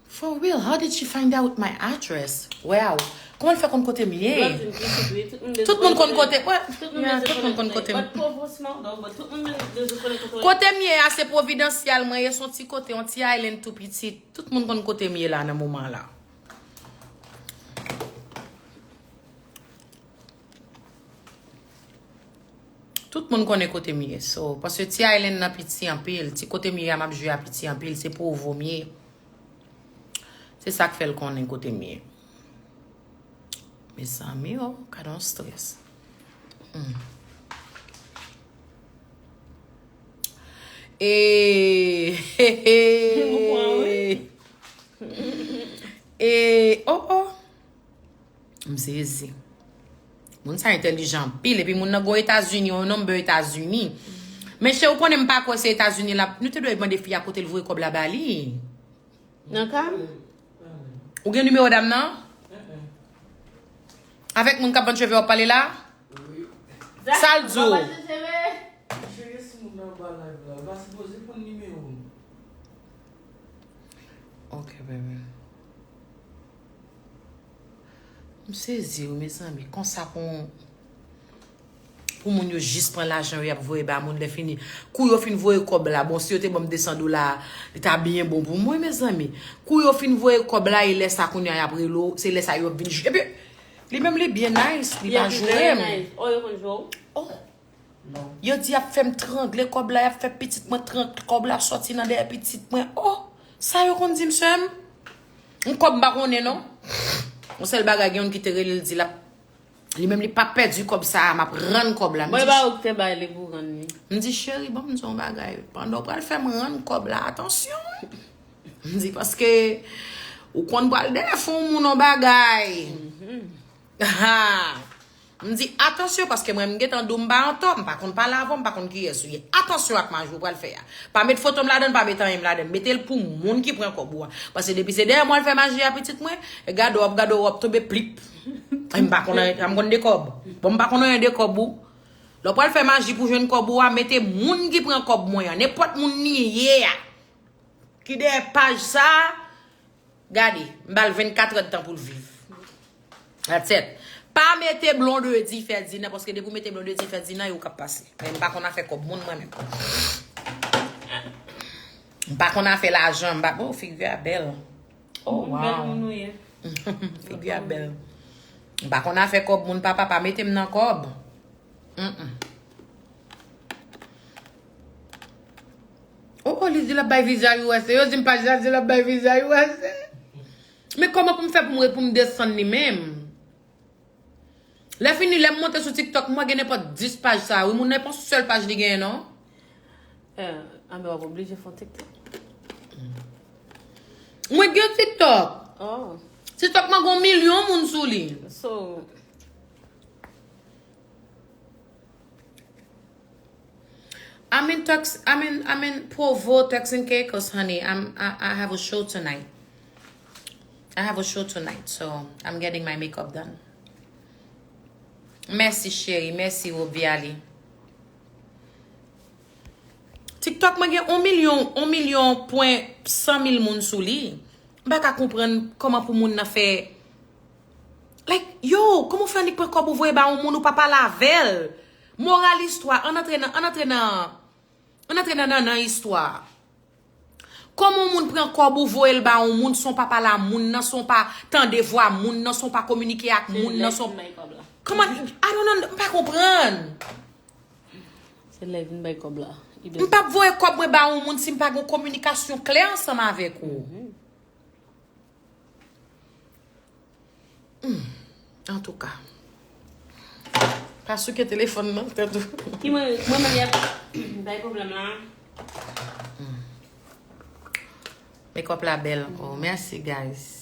for real, how did she find out my address? Wow. Kòman l fè konn kote m ye? Tout moun konn kote, wè. Tout moun konn kote m. Kote m ye a, se Providencial mwen ye, se yon ti kote, yon ti island tou pitit. Tout moun konn kote m ye la nan moman la. Tout moun konnen kote m ye. So, paske ti island nan piti anpil, ti kote m ye a m ap jwe a piti anpil, se Provo m ye. Se sa k fè l konnen kote m ye. Mezanmi, oh, gade yon strès. Hmm. E, he, he. E, oh, oh. M sezi. Moun sa entèlijan anpil. Epi moun nan gon Etazini, yon nonm bè Etazini. Men cheri, ou konnen m pa kwè se Etazini la. Nou te dwe mande fi a kote l voye kòb la ba li. Nan ka m? Ou gen nimewo dam nan? Avèk moun k ap vann cheve w ap pale la? Sa l di w? Cheri, si moun nan anba live la, l pa sipoze konn nimewo m. Ok, bebe. M sezi wi, mezanmi. Konsa pou, pou moun yo jis pran lajan yo, y ap voye ba moun lè fini. Kou yo fin voye kòb la, bon, si yo te ban m de san dola, li ta byen bon pou mwen, mezanmi. Kou yo fin voye kòb la, e lè sa kounye a y ap rele w, se lè sa yo ap vin jou. Epi, li menm li byen nice, li pa joure m. Oh, yo konn joure w? Oh. Yo di y ap fè m trangle kòb la, y ap fè pitit mwen trangle kòb la sòti nan dèyè pitit mwen. Oh, sa yo konn di m, sè m? M kòb m pa konnen non. Yon sèl bagay, gen youn ki te rele l di l ap, li menm li p ap pèdi kòb sa a, m ap rann kòb la. M di, ba ou ki te bay li pou rann li. M di, cheri, ban m di yon bagay. Pandan w pral fè m rann kòb la, atansyon. M di, paske ou konn pral dèyè fè yon moun yon bagay. Ha! M di, atansyon, paske mwen, m gentan di w m pa antò, m pa konn pale avè w, m pa konn kiyès ou ye. Atansyon ak maji w pral fè a. Pa met foto m ladann, pa met anyen m ladann. Mete l pou moun ki pran kòb ou a. Paske depi se dèyè mwen l fè maji a pitit mwen, e gade w ap gade w ap tonbe plip. E m pa konn anyen, m konn de kòb. Bon, m pa konn anyen de kòb ou. Lè w pral fè maji pou jwenn kòb ou a, mete moun ki pran kòb mwen an, nenpòt moun li ye a, ki dèyè paj sa a, gade, m ba l vennkat èdtan pou l viv. That's it. Pa mete Blondedy Ferdinand, paske depi w mete Blondedy Ferdinand, e ou k ap pase. Men m pa konn afè kòb moun mwen menm. M pa konn afè lajan, m pa, oh, figi a bèl. Oh, wow. Bèl moun ou ye. Figi a bèl. M pa konn afè kòb moun, papa, pa mete m nan kòb. Mm-mm. Oh, oh, li di l ap bay viza U S A. Yo di m pa jaze, l ap bay viza U S A. Men kòman pou m fè pou m, pou m desann li menm? Lè fini, lè m monte sou TikTok, mwen gen nenpòt dis paj sa, wi, moun nan e pa yon sèl paj li genyen, non. Eh, anben w ap oblije fè yon TikTok. Mwen gen TikTok. Oh. TikTok mwen gen yon milyon moun sou li. So, I'm in Tux, I'm in, I'm in Provo, Turks and Caicos, honey. I'm, I, I have a show tonight. I have a show tonight, so I'm getting my makeup done. Mèsi, cheri. Mèsi, Robiali. TikTok mwen gen yon milyon, yon milyon pwen san mil moun sou li. M pa ka konprann kòman pou moun nan fè. Like, yo, kòman w fè annik pran kòb ou voye ba yon moun ou pa pale avè l? Moral istwa, ann antre nan, ann antre nan, ann antre nan nannan istwa. Kòman yon moun pran kòb ou voye l ba yon moun san w pa pale a moun nan, san w pa tande vwa moun nan, san w pa kominike ak moun nan, san w... Kòman, I don't know, m pa konprann. Se lè vin bay kòb la. M p ap voye kòb mwen ba yon moun si m pa gen kominikasyon klè ansanm avèk ou. Hmm. Antouka. Pa souke telefòn nan, tèt ou. Ki mwen, mwen menm y ap bay pwoblèm la. Makeup la bèl. Oh, mèsi, guys.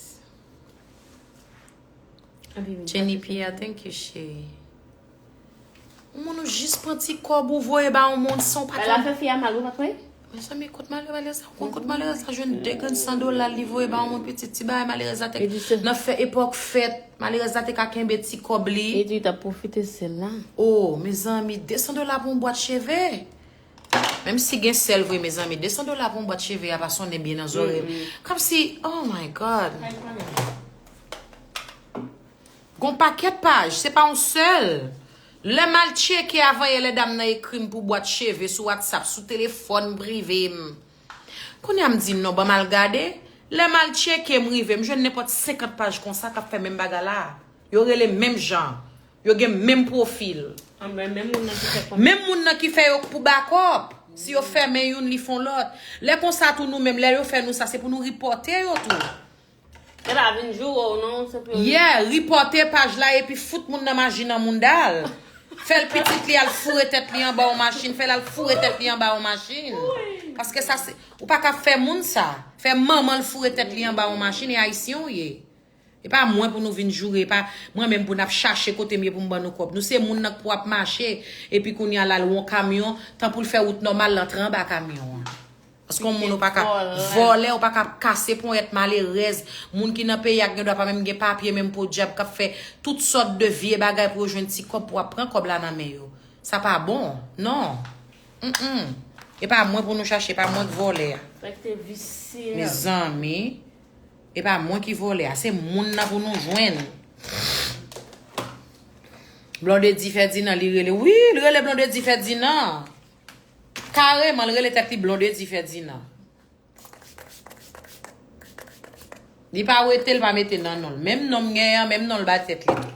Jenny Pierre, thank you, cheri. Yon moun ou jis pran ti kòb ou voye ba yon moun san w pa... Bagay la fè fi a mal, wi, pa t vre? Mezanmi, kote malere, malere sa, ou konn kote malere sa jwenn de grenn san dola li voye ba yon moun pitit, ti bagay malere sa te nan fè epòk fèt, malere sa te ka kenbe ti kòb li. E di t ap pwofite sèl la. Oh, mezanmi, de san dola pou yon bwat cheve. Menm si gen sèl vre, mezanmi, de san dola pou yon bwat cheve a pa sonnen byen nan zòrèy m. Kòmsi, oh my God. Gon pakèt paj, se pa yon sèl. Lè m al tcheke avanyè lè dam nan ekri m pou bwat cheve sou WhatsApp, sou telefòn prive m. Kounye a m di non, ban m al gade. Lè m al tcheke, m rive, m jwenn nenpòt senkant paj konsa k ap fè menm bagay la. Yo rele menm jan. Yo gen menm pwofil. Anben, menm moun nan ki fè kòb. Menm moun nan ki fè yo pou bakòp. Si yo fèmen youn, li fè yon lòt. Lè konsa tou nou menm, lè yo fè nou sa, se pou nou ripòte yo tou. Yo pa vin joure w non, se pou yo... Yeah, ripòte paj la epi fout moun nan maji nan mounda l. Fè l pitit li al foure tèt li anba yon machin, fè l al foure tèt li anba yon machin. Paske sa se, ou pa ka fè moun sa. Fè manman l foure tèt li anba yon machin, e ayisyen w ye. E pa mwen pou nou vin joure, e pa mwen menm pou n ap chache kote m ye pou m ban nou kòb. Nou se moun nan k pou ap mache, epi kounye a l al yon kamyon, tan pou l fè wout nòmal, l antre anba kamyon an. Paske yon moun ou pa ka vòlè, ou pa ka kase ponyèt malerèz. Moun ki nan peyi a k gen dwa pa menm gen papye menm podyab, k ap fè tout sòt de vye bagay pou yo jwenn ti kòb, pou w ap pran kòb la nan men yo. Sa pa bon, non. Mm-mm. E pa mwen pou nou chache, e pa mwen k vòlè a. Sa ki te visye. Mezanmi, e pa mwen ki vòlè a, se moun nan pou nou jwenn. Blondedy Ferdinand, li rele. Wi, li rele Blondedy Ferdinand. Kareman, l rele tèt li Blondedy Ferdinand. Li pa wete, l pa mete nan non l. Menm non m genyen an, menm non l ba tèt li tou.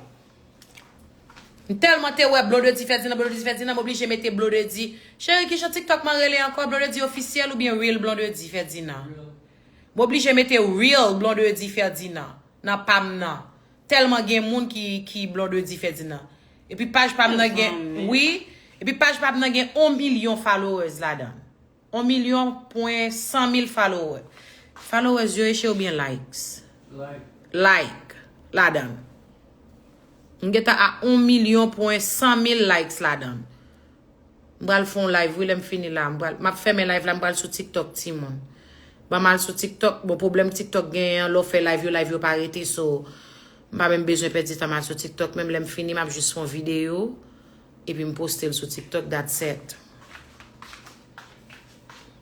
M tèlman te wè Blondedy Ferdinand, Blondedy Ferdinand, m oblije mete Blondedy. Cheri, kijan TikTok mwen rele ankò? Blondedy ofisyèl oubyen Real Blondedy Ferdinand? M oblije mete Real Blondedy Ferdinand nan pa m nan. Tèlman gen moun ki, ki Blondedy Ferdinand. Epi paj pa m nan gen, wi. Epi paj pa m nan gen yon milyon followers ladan l. Yon milyon pwen san mil follower. Followers yo ye cheri oubyen likes? Like. Like ladan l. M gentan a yon milyon pwen san mil likes ladan l. M pral fè yon live, wi, lè m fini la. M pral, m ap fèmen live la, m pral sou TikTok, timoun. Ban m al sou TikTok. Bon, pwoblèm TikTok genyen an, lè w fè live yo, live yo pa rete, so, m pa menm bezwen pèdi tan m al sou TikTok. Menm lè m fini, m ap jis fè yon videyo. Epi m poste l sou TikTok, that's it.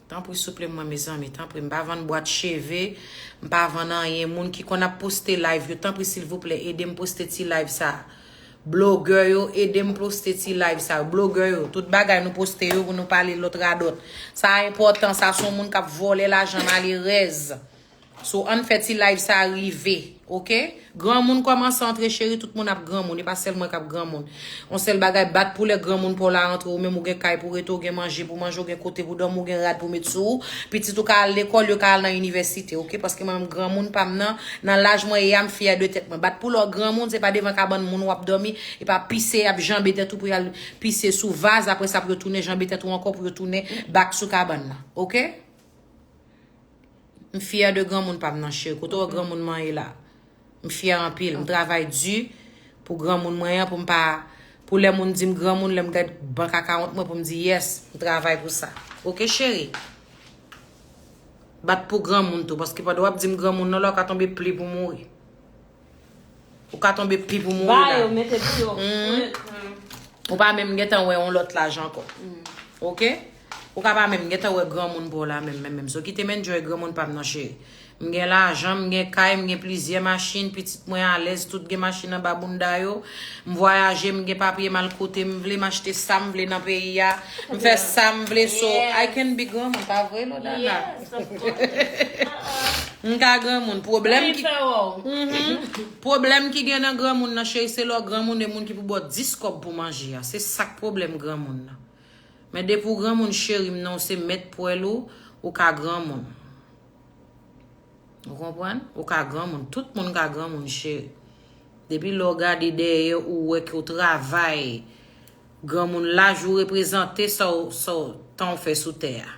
Tanpri souple mwen, mezanmi, tanpri. M pa vann bwat cheve, m pa vann anyen. Moun ki konn ap poste live yo, tanpri, silvouplè, ede m poste ti live sa. Blogè yo, ede m poste ti live sa. Blogè yo, tout bagay nou poste yo pou nou pale lòt radòt. Sa enpòtan, sa se yon moun k ap vòlè lajan malerèz. So, ann fè ti live sa rive, oke? Granmoun kòmanse antre, cheri, tout moun ap granmoun, e pa sèl mwen k ap granmoun. Yon sèl bagay, bat pou lè granmoun pa w la antre, ou menm ou gen kay pou rete, ou gen manje pou manje, ou gen kote pou dòmi, ou gen rad pou met sou ou. Pitit ou ka al lekòl, yo ka al nan inivèsite, oke? Paske mwen menm granmoun pa m nan, nan laj mwen ye a, m fyè de tèt mwen. Bat pou lè w granmoun, se pa devan kabann moun w ap dòmi, e pa pise, y ap janbe tèt ou pou y al pise sou vaz, apre sa pou yo tounen janbe tèt ou ankò, pou yo tounen bak sou kabann nan, oke? M fyè de granmoun pa m nan, cheri. Kote w wè granmoun mwen ye la? M fyè anpil. M travay di pou granmoun mwen an, pou m pa, pou lè moun di m granmoun, lè m gad bank account mwen, pou m di, yes, m travay pou sa. Oke, cheri? Bat pou granmoun tou, paske pandan w ap di m granmoun nan la, ou ka tonbe pli pou mouri. Ou ka tonbe pi pou mouri la. Ba yo, mete pi yo. Ou pa menm gentan wè yon lòt laj ankò. Oke? Ou ka pa menm gentan wè granmoun pa w la menm, menm, menm. So kite m enjoy granmoun pa m nan, cheri. M gen lajan, m gen kay, m gen plizyè machin, pitit mwen alèz, tout gen machin anba bounda yo. M vwayaje, m gen papye m al kote m vle, m achte sa m vle nan peyi a. M fè sa m vle, so I can be granmoun, pa vre, Lodana? Yes, of course. M ka granmoun. Pwoblèm ki, pwoblèm ki gen nan granmoun nan, cheri, se lè w granmoun e moun ki pou ba w dis kòb pou manje a. Se sa k pwoblèm granmoun nan. Men depi w granmoun, cheri m nan, ou se mèt pwèl ou, ou ka granmoun. Ou konprann? Ou ka granmoun. Tout moun ka granmoun, cheri. Depi lè w gade dèyè, ou wè ke w travay, granmoun laj ou reprezante sa w, sa w, tan w fè sou tè a.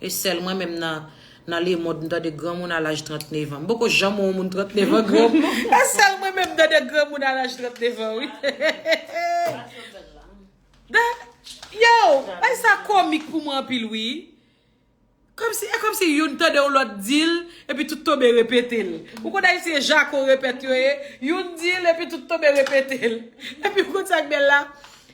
E sèl mwen menm nan, nan lemonn m tande granmoun a laj trannnev an. M poko janm wè yon moun trannnev an granmoun. E sèl mwen menm m tande granmoun a laj trannnev an, wi. Da-, yo, bay sa komik pou mwen anpil, wi. Kòmsi, e kòmsi youn tande yon lòt di l, epi tout tonbe repete l. Ou konn Ayisyen jako repèt yo ye, youn di l, epi tout tonbe repete l. Epi ou konn sa k bèl la?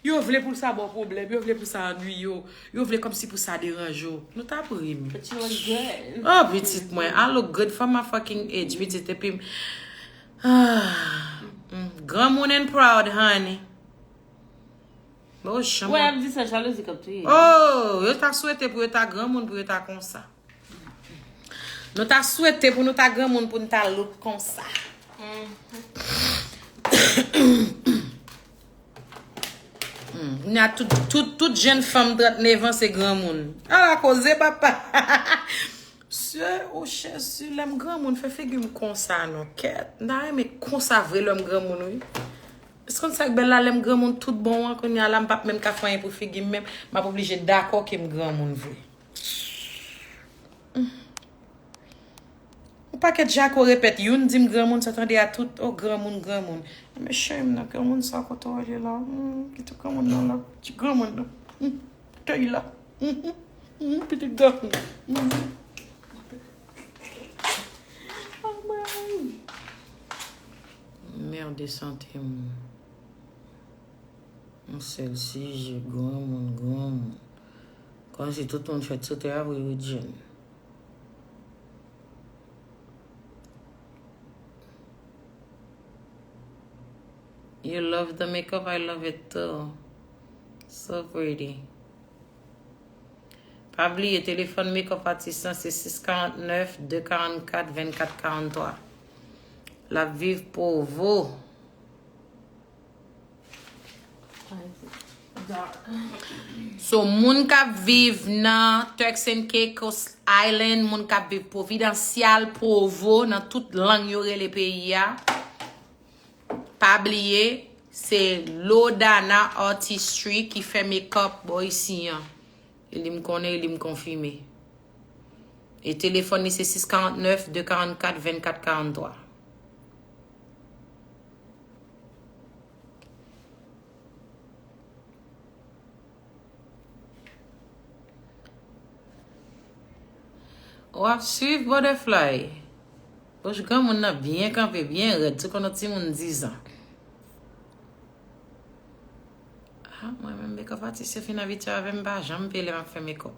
Yo vle pou sa ba w pwoblèm, yo vle pou sa annuiye w, yo vle kòmsi pou sa deranje w. Nou t ap ri m. But you look good. Oh, pitit mwen, I look good for my fucking age, pitit, epi m, ah, mm, granmoun and proud, honey. Bon, chanm. Wè, ap di sa, jalouzi k ap touye. Oh, yo ta swete pou yo ta granmoun, pou yo ta konsa. Nou ta swete pou nou ta granmoun, pou nou ta look konsa. Hmm, kounye a tout, tout, tout jèn fanm trannnev an se granmoun. Ala koze, papa. Se, o Jezi, lè m granmoun, fè figi m konsa non, kèt. M ta renmen konsa vre lè m granmoun, wi. Èske w konn sa k bèl la, lè m granmoun tout bon an, kounye a la, m p ap menm ka fè anyen pou figi m menm, m ap oblije dakò ke m granmoun vre. Yon pakèt jako repèt, youn di m granmoun, sa tande a tout, oh, granmoun, granmoun. Men cheri m nan, granmoun sa kote w ye la? Hmm, kite granmoun nan la, ti granmoun nan. Hmm, kite l la. Hmm, hmm, hmm, pitit granmoun. Hmm. Merde, sante m. Yon sèl sijè, granmoun, granmoun. Kòmsi tout moun fèt sou tè a pou yo jèn. You love the makeup, I love it too. So pretty. Pa bliye, telefòn makeup atis lan se sis karant nèf, de karant kat, vennkat karant twa. L ap viv Provo. So, moun k ap viv nan Turks and Caicos Island, moun k ap viv Providencial, Provo, nan tout lang yo rele peyi a, pa bliye, se Lodana Artistry ki fè makeup bò isi an. E li m konnen, e li m konfime. E telefòn li se sis karant nèf, de karant kat, vennkat karant twa. W ap swiv Butterfly. Bouch granmoun nan byen kanpe, byen rèd, tou kon yon timoun diz an. Kan atis yo fin abitye avè m, m pa janm peye lè m ap fè makeup.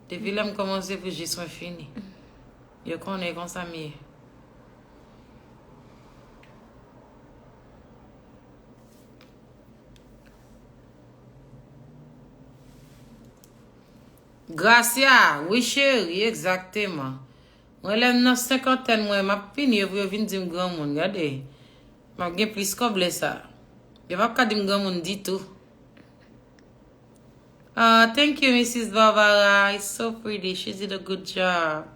Depi lè m kòmanse pou jis mwen fini. Yo konnen konsa m ye. Gracia, wi cheri, egzakteman. Mwen lè m nan senkantèn mwen, m ap pini yo pou yo vin di m granmoun, gade. M ap gen plis kòb lè sa. Yo p ap ka di m granmoun ditou. Ah, thank you, Missus Barbara. It's so pretty. She did a good job.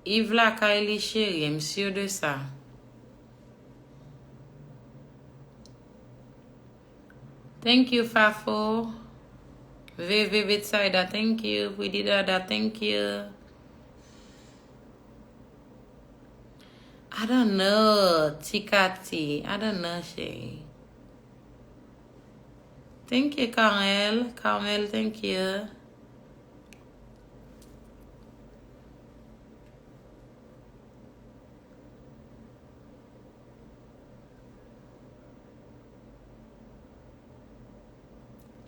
Yves lakay li cheri, m sur de sa. Thank you, Fafo. Veve Betsaida, thank you. Pretty Dada, thank you. I don't know, Tikati. I don't know, cheri. Thank you, Carmel. Carmel, thank you.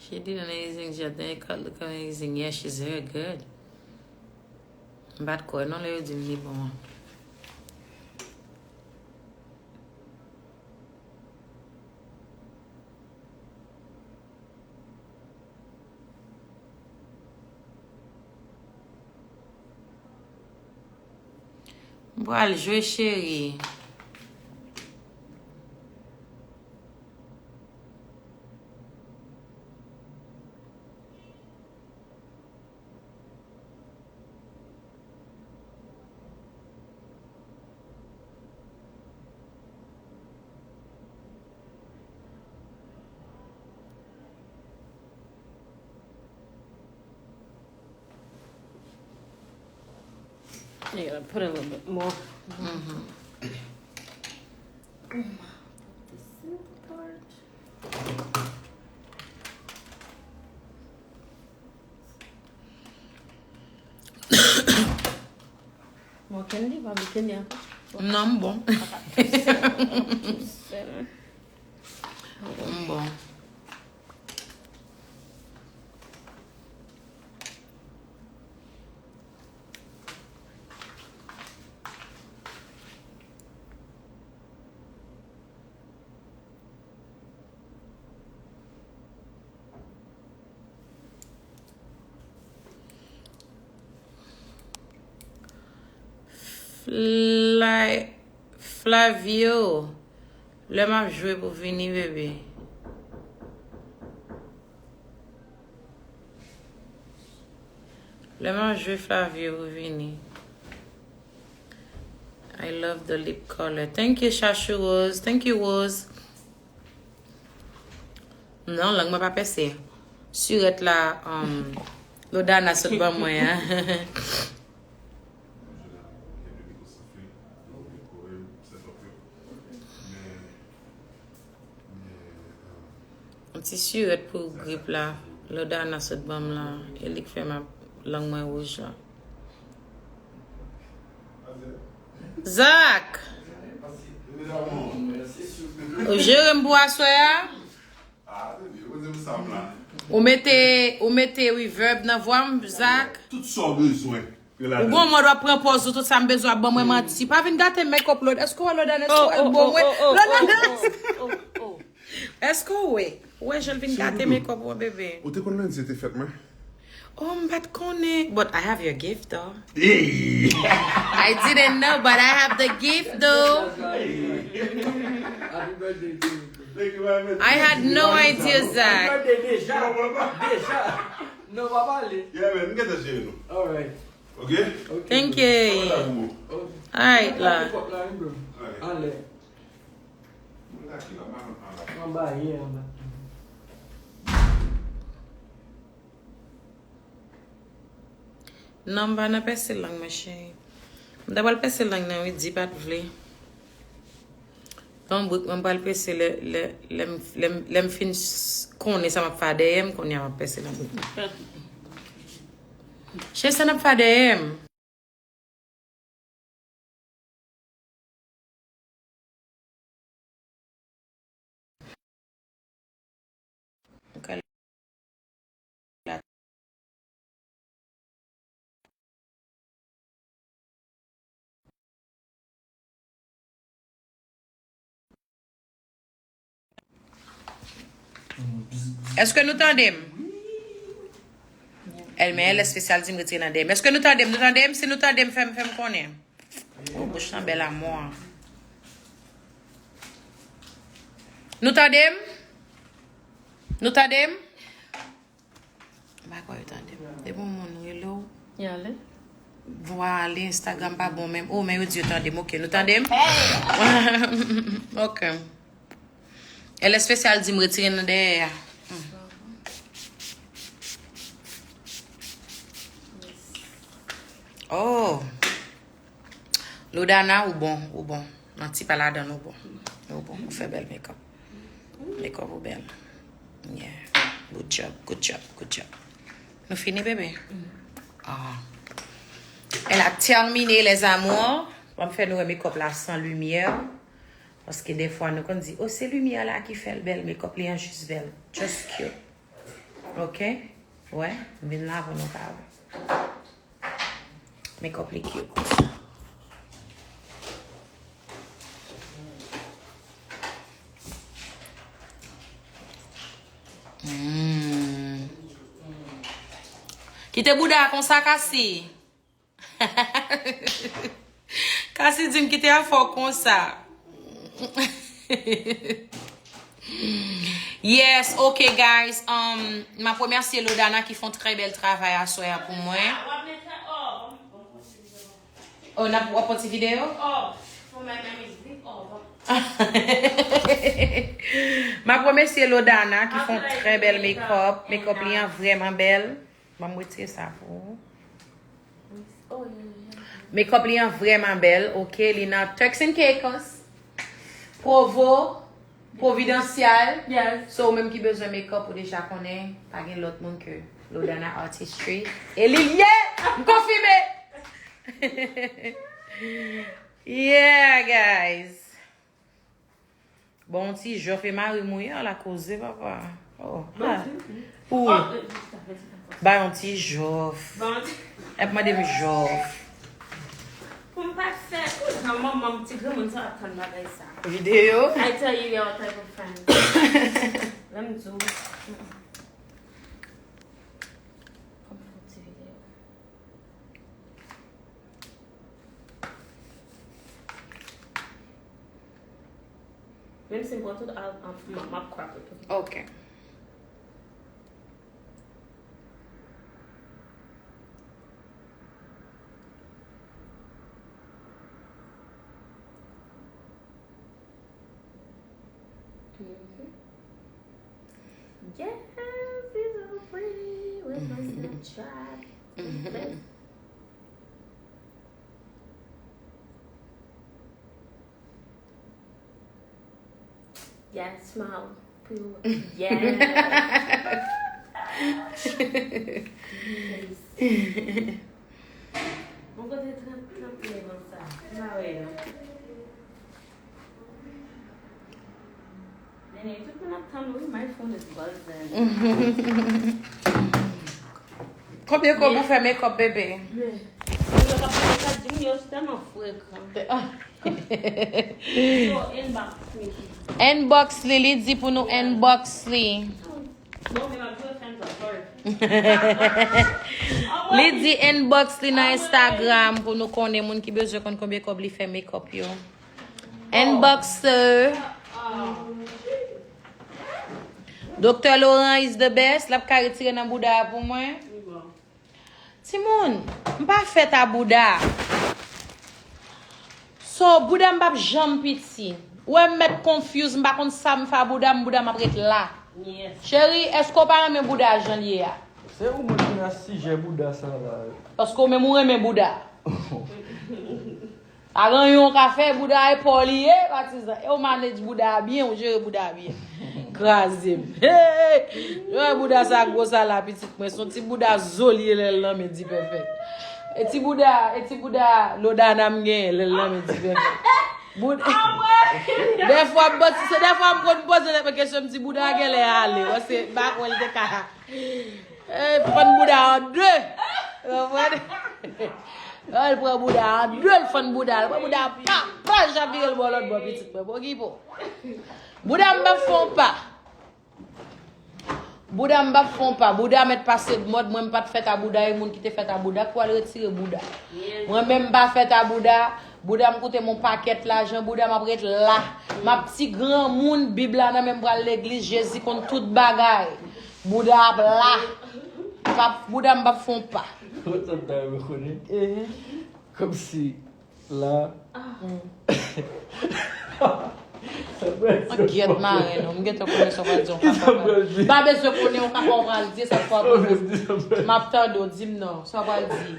She did an amazing job. Then it cut look amazing. Yeah, she's very good. M pa t kwè non lè yo di m li bon an. M pral jwe cheri. Yeah, put a little bit more. Mm-hmm. This simple part. Bon, Candy, pa vle Candy ankò. Non, m bon. M bon. Fly, Flavio, lè m ap jwe pou vini, bebe. Lè m ap jwe Flavio pou vini. I love the lip color. Thank you, Chachou Rose. Thank you, Rose. Non, lang mwen pa pèse. Sirèt la, um, Lodana sot ban mwen an. Yon ti sirèt pou grip la. Lodana sot ban m lan. E li k fè m ap lang mwen wouj la. Zak! Ou jere m pou aswè a? Ou mete, ou mete reverb nan vwa m, Zak? Tout sa w bezwen. Ou gon mòd w ap pran pòz ou, tout sa m bezwen ap ban mwen manti. Pa vin gate makeup Lodana. Èske w wè Lodana, èske w wè l bon mwen? Lodana, èske w wè? Ou wè jan l vin gate makeup mwen, bebe? Ou te konn lendi se te fèt mwen? Oh, m pa t konnen. But I have your gift, though. Hey! I didn't know, but I have the gift, though. Happy birthday to you. Thank you very much. I had no idea, Zach. Happy birthday, deja. Deja. Non, pa pale. Yeah, man, m gentan jere nou. All right. Ok? Ok, bro. Thank you. All right, la. Anlè. Anba, yeah, anba. Non, m pa nan pèse lang mwen, cheri. M ta pral pèse lang nan, wi, Di pa t vle. Yon bout mwen pral pese lè, lè, lè, m- lè, m- lè m fin s- konnen sa m ap fè dèyè m, kounye a m ap pese nan bout mwen. Cheri, sa n ap fè dèyè m. Èske nou tande m? Èl men èl espesyal di m retire nan dèyè m. Èske nou tande m? Nou tande m? Si nou tande m, fè m fè m konnen. Oh, bouch lan bèl amò. Nou tande m? Nou tande m? M pa kwè yo tande m. Depi yon moun rele w. Y ale. Vwa ale, Instagram pa bon menm. Oh, men yo di yo tande m. Ok, nou tande m? Ok. Èl espesyal di m retire nan dèyè a. Hmm. Oh. Lodana, ou bon, ou bon. Nan ti pa ladan, ou bon. Ou bon, ou fè bèl makeup. Makeup ou bèl. Yeah. Good job, good job, good job. Nou fini, bebe? Ah. Elle a terminé, les amours. M ap fè nou wè makeup la san limyè. Paske dèfwa nou konn di, oh, se limyè la ki fè l bèl, makeup li an jis bèl. Just cute. Ok? Wè, m vin la pou nou ka wè. Makeup li cute. Hmm. Kite bouda konsa, Kasi. Kasi di m kite afè w konsa. Yes, ok, guys. Um, m ap remèsye Lodana ki fè yon trè bèl travay aswè a pou mwen. Oh, n ap, w ap fè yon ti videyo? M ap remèsye Lodana ki fè yon trè bèl makeup. Makeup li an vrèman bèl. Ban m retire sa pou ou. Makeup li an vrèman bèl, ok? Li nan Turks and Caicos, Provo, Providencial. Yes. So, ou menm ki bezwen makeup, ou deja konnen, pa gen lòt moun ke Lodana Artistry. E li l ye! M konfime! Yeah, guys! Bon, yon ti jòf e mari m ou ye la koze, papa. Oh, ah. Ou ba yon ti jòf. Ep mande m jòf. Pou m pa fè, ou jan manman m ti granmoun sa ap tann bagay sa. Videyo? I tell you, y'all type of friends. Lè m di w. Pou m fè yon ti videyo. Menm si m pran tout, m ap crop it. Ok. Yes, it's so pretty with my Snapchat. Yes, smile. Yes. Bon kote trant, trant mil konsa. M pa wè non. Nene, tout moun ap tann ou wi, my phone is buzzing. Konbyen kòb ou fè makeup, bebe? Men, yo k ap fè makeup di m yo tèlman frekan. Yo inbox me. Inbox li, li di pou nou inbox li. Bon, men m ap jwe fans up, sorry. Li di inbox li nan Instagram pou nou konnen moun ki bezwen konn konbyen kòb li fè makeup yo. Inbox, euh, Doktè Laurent is the best. L ap ka retire nan bouda a pou mwen. Timoun, m pa fèt a bouda. So, bouda m p ap janm piti. Ou wè m mèt confuse, m pa konn sa m fè a bouda m, bouda m ap ret la. Cheri, èske w pa renmen bouda a jan l ye a? Se ou mwen ki nan sijè bouda sa la. Paske w menm ou renmen bouda. Pa gen anyen w ka fè, bouda e pa w li ye, patizan. E w manage bouda a byen, w jere bouda a byen. Kraze m. Hey! Yo wè bouda sa gwo sa la, pitit mwen. Se yon ti bouda zo li ye lè l nan men Dipèfèt. E ti bouda, e ti bouda Lodana m genyen lè l nan men Dipèfèt. Bouda. Dèfwa m bati, se dèfwa m konn poze tèt mwen kesyon, m di bouda a genlè ale. Paske m pa kwè l te ka. Eh, fann bouda an de. Konprann? Lè l pran bouda an de, l fann bouda. L pran bouda pa, pa, jan vire l bò lòt bò, pitit mwen. Bon, ki po. Bouda m p ap fè yon pa. Bouda m p ap fè yon pa. Bouda mèt pase mòd. Mwen m pa t fèt a bouda, e moun ki te fèt a bouda k pral retire bouda. Mwen menm m pa fèt a bouda. Bouda m koute m yon pakèt lajan, bouda m ap ret la. M ap ti granmoun, Bib la nan men m pral legliz, Jezi konn tout bagay. Bouda ap la. Pap, bouda m pap fon pa. Ou konn sa m ta renmen konnen? Ehe. Kòmsi la. An gyèt maren nou, m gentan konnen sa w pral di, yon kaka w pral di. Pa bezwen konnen yon kaka w pral di, sa w pral di. M ap tande w, di m non, sa w pral di.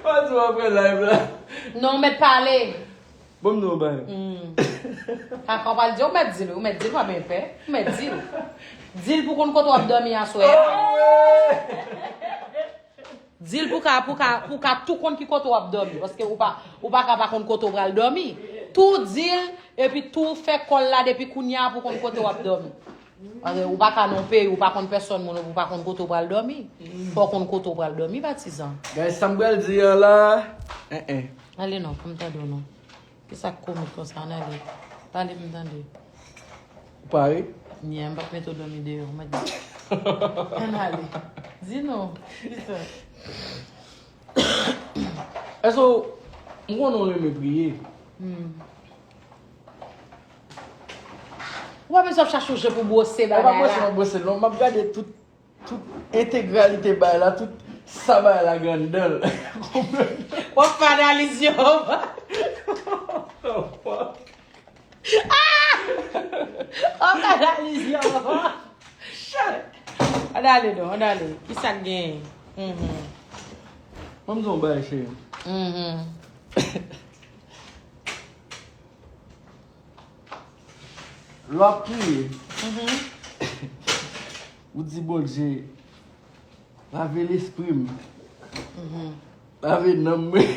Pa di w apre live la. Non, w mèt pale. Ban m di w yon bagay. Hmm. Kaka w pral di, w mèt di l, w mèt di l, pa byen pè. W mèt di l. Di l pou konn kote w ap dòmi aswè a. Di l pou ka, pou ka, pou ka tou konn ki kote w ap dòmi. Paske ou pa, ou pa ka pa konn kote w pral dòmi. Tou di l, epi tou fè kòl la depi kounye a pou konn kote w ap dòmi. Paske ou pa ka nan yon peyi, ou pa konn pèsòn moun, ou pa konn kote w pral dòmi. Fò w konn kote w pral dòmi, patizan. Guys, sa m pral di an la. En, en. Ale non, pou m tande w non. Kisa k komik konsa? Ann ale. Pale m tande. Ou pare? Nyè, m p ap mete w dòmi deyò, m ap di. Ann ale. Di non. Kisa? Èske w, m konnen w renmen priye. Hmm. Ou pa bezwen ap chache yon jan pou bwose bagay la. Ou pa bwose, m ap bwose non. M ap gade tout Tout entegralite bagay la, tout sa bagay la gen anndan l. W ap fè analiz yo. Ah! W ap fè analiz yo. Ann ale non, ann ale. Kisa k genyen? Mhm. Ban m di w yon bagay, cheri. Mhm. Lè w ap priye, ou di, Bondye, lave lespri m, lave nanm mwen,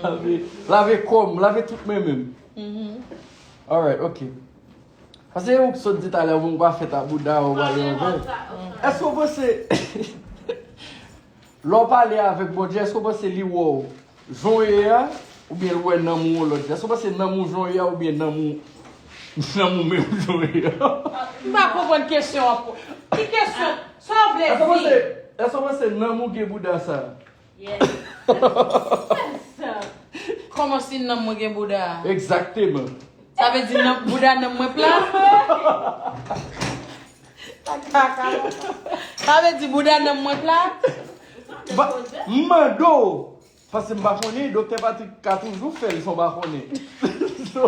lave, lave kò m, lave tout mwen menm. Alright, ok. Paske ou sot di talè, ou pa fèt a bouda, ou pa leve. Èske w panse, lè w pale avèk Bondye, èske w panse li wè w jan w ye a, oubyen l wè nanm ou yon lòt jan? Èske w panse nanm ou jan w ye a, oubyen nanm ou, nanm ou menm jan w ye a? M pa konprann kesyon an. Ki kesyon? Sa w vle di? Èske w panse, èske w panse nanm ou gen bouda sa? Yes. Kòman si nanm mwen gen bouda? Egzakteman. Sa vle di nanm, bouda nanm mwen plat? Sa vle di bouda nanm mwen plat? Ba, m mande w, paske m pa konnen, Doktè Patrick ka toujou fè l san w pa konnen. So,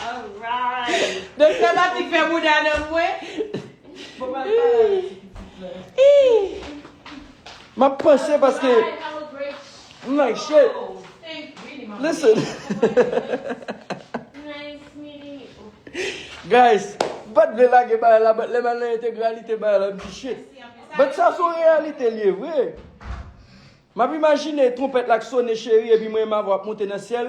Alright. Doktè Patrick fè bouda nan mwen. Bon, pa pale avèk ti pitit la. M ap panse paske m like shit. Listen. Nice meeting you. Guys, m pa t vle lage bagay la, but lè m al nan entegralite bagay la, m di shit. But sa se yon reyalite l ye vre. M ap imajine twonpèt la k sonnen cheri, epi mwen menm avè w ap monte nan syèl.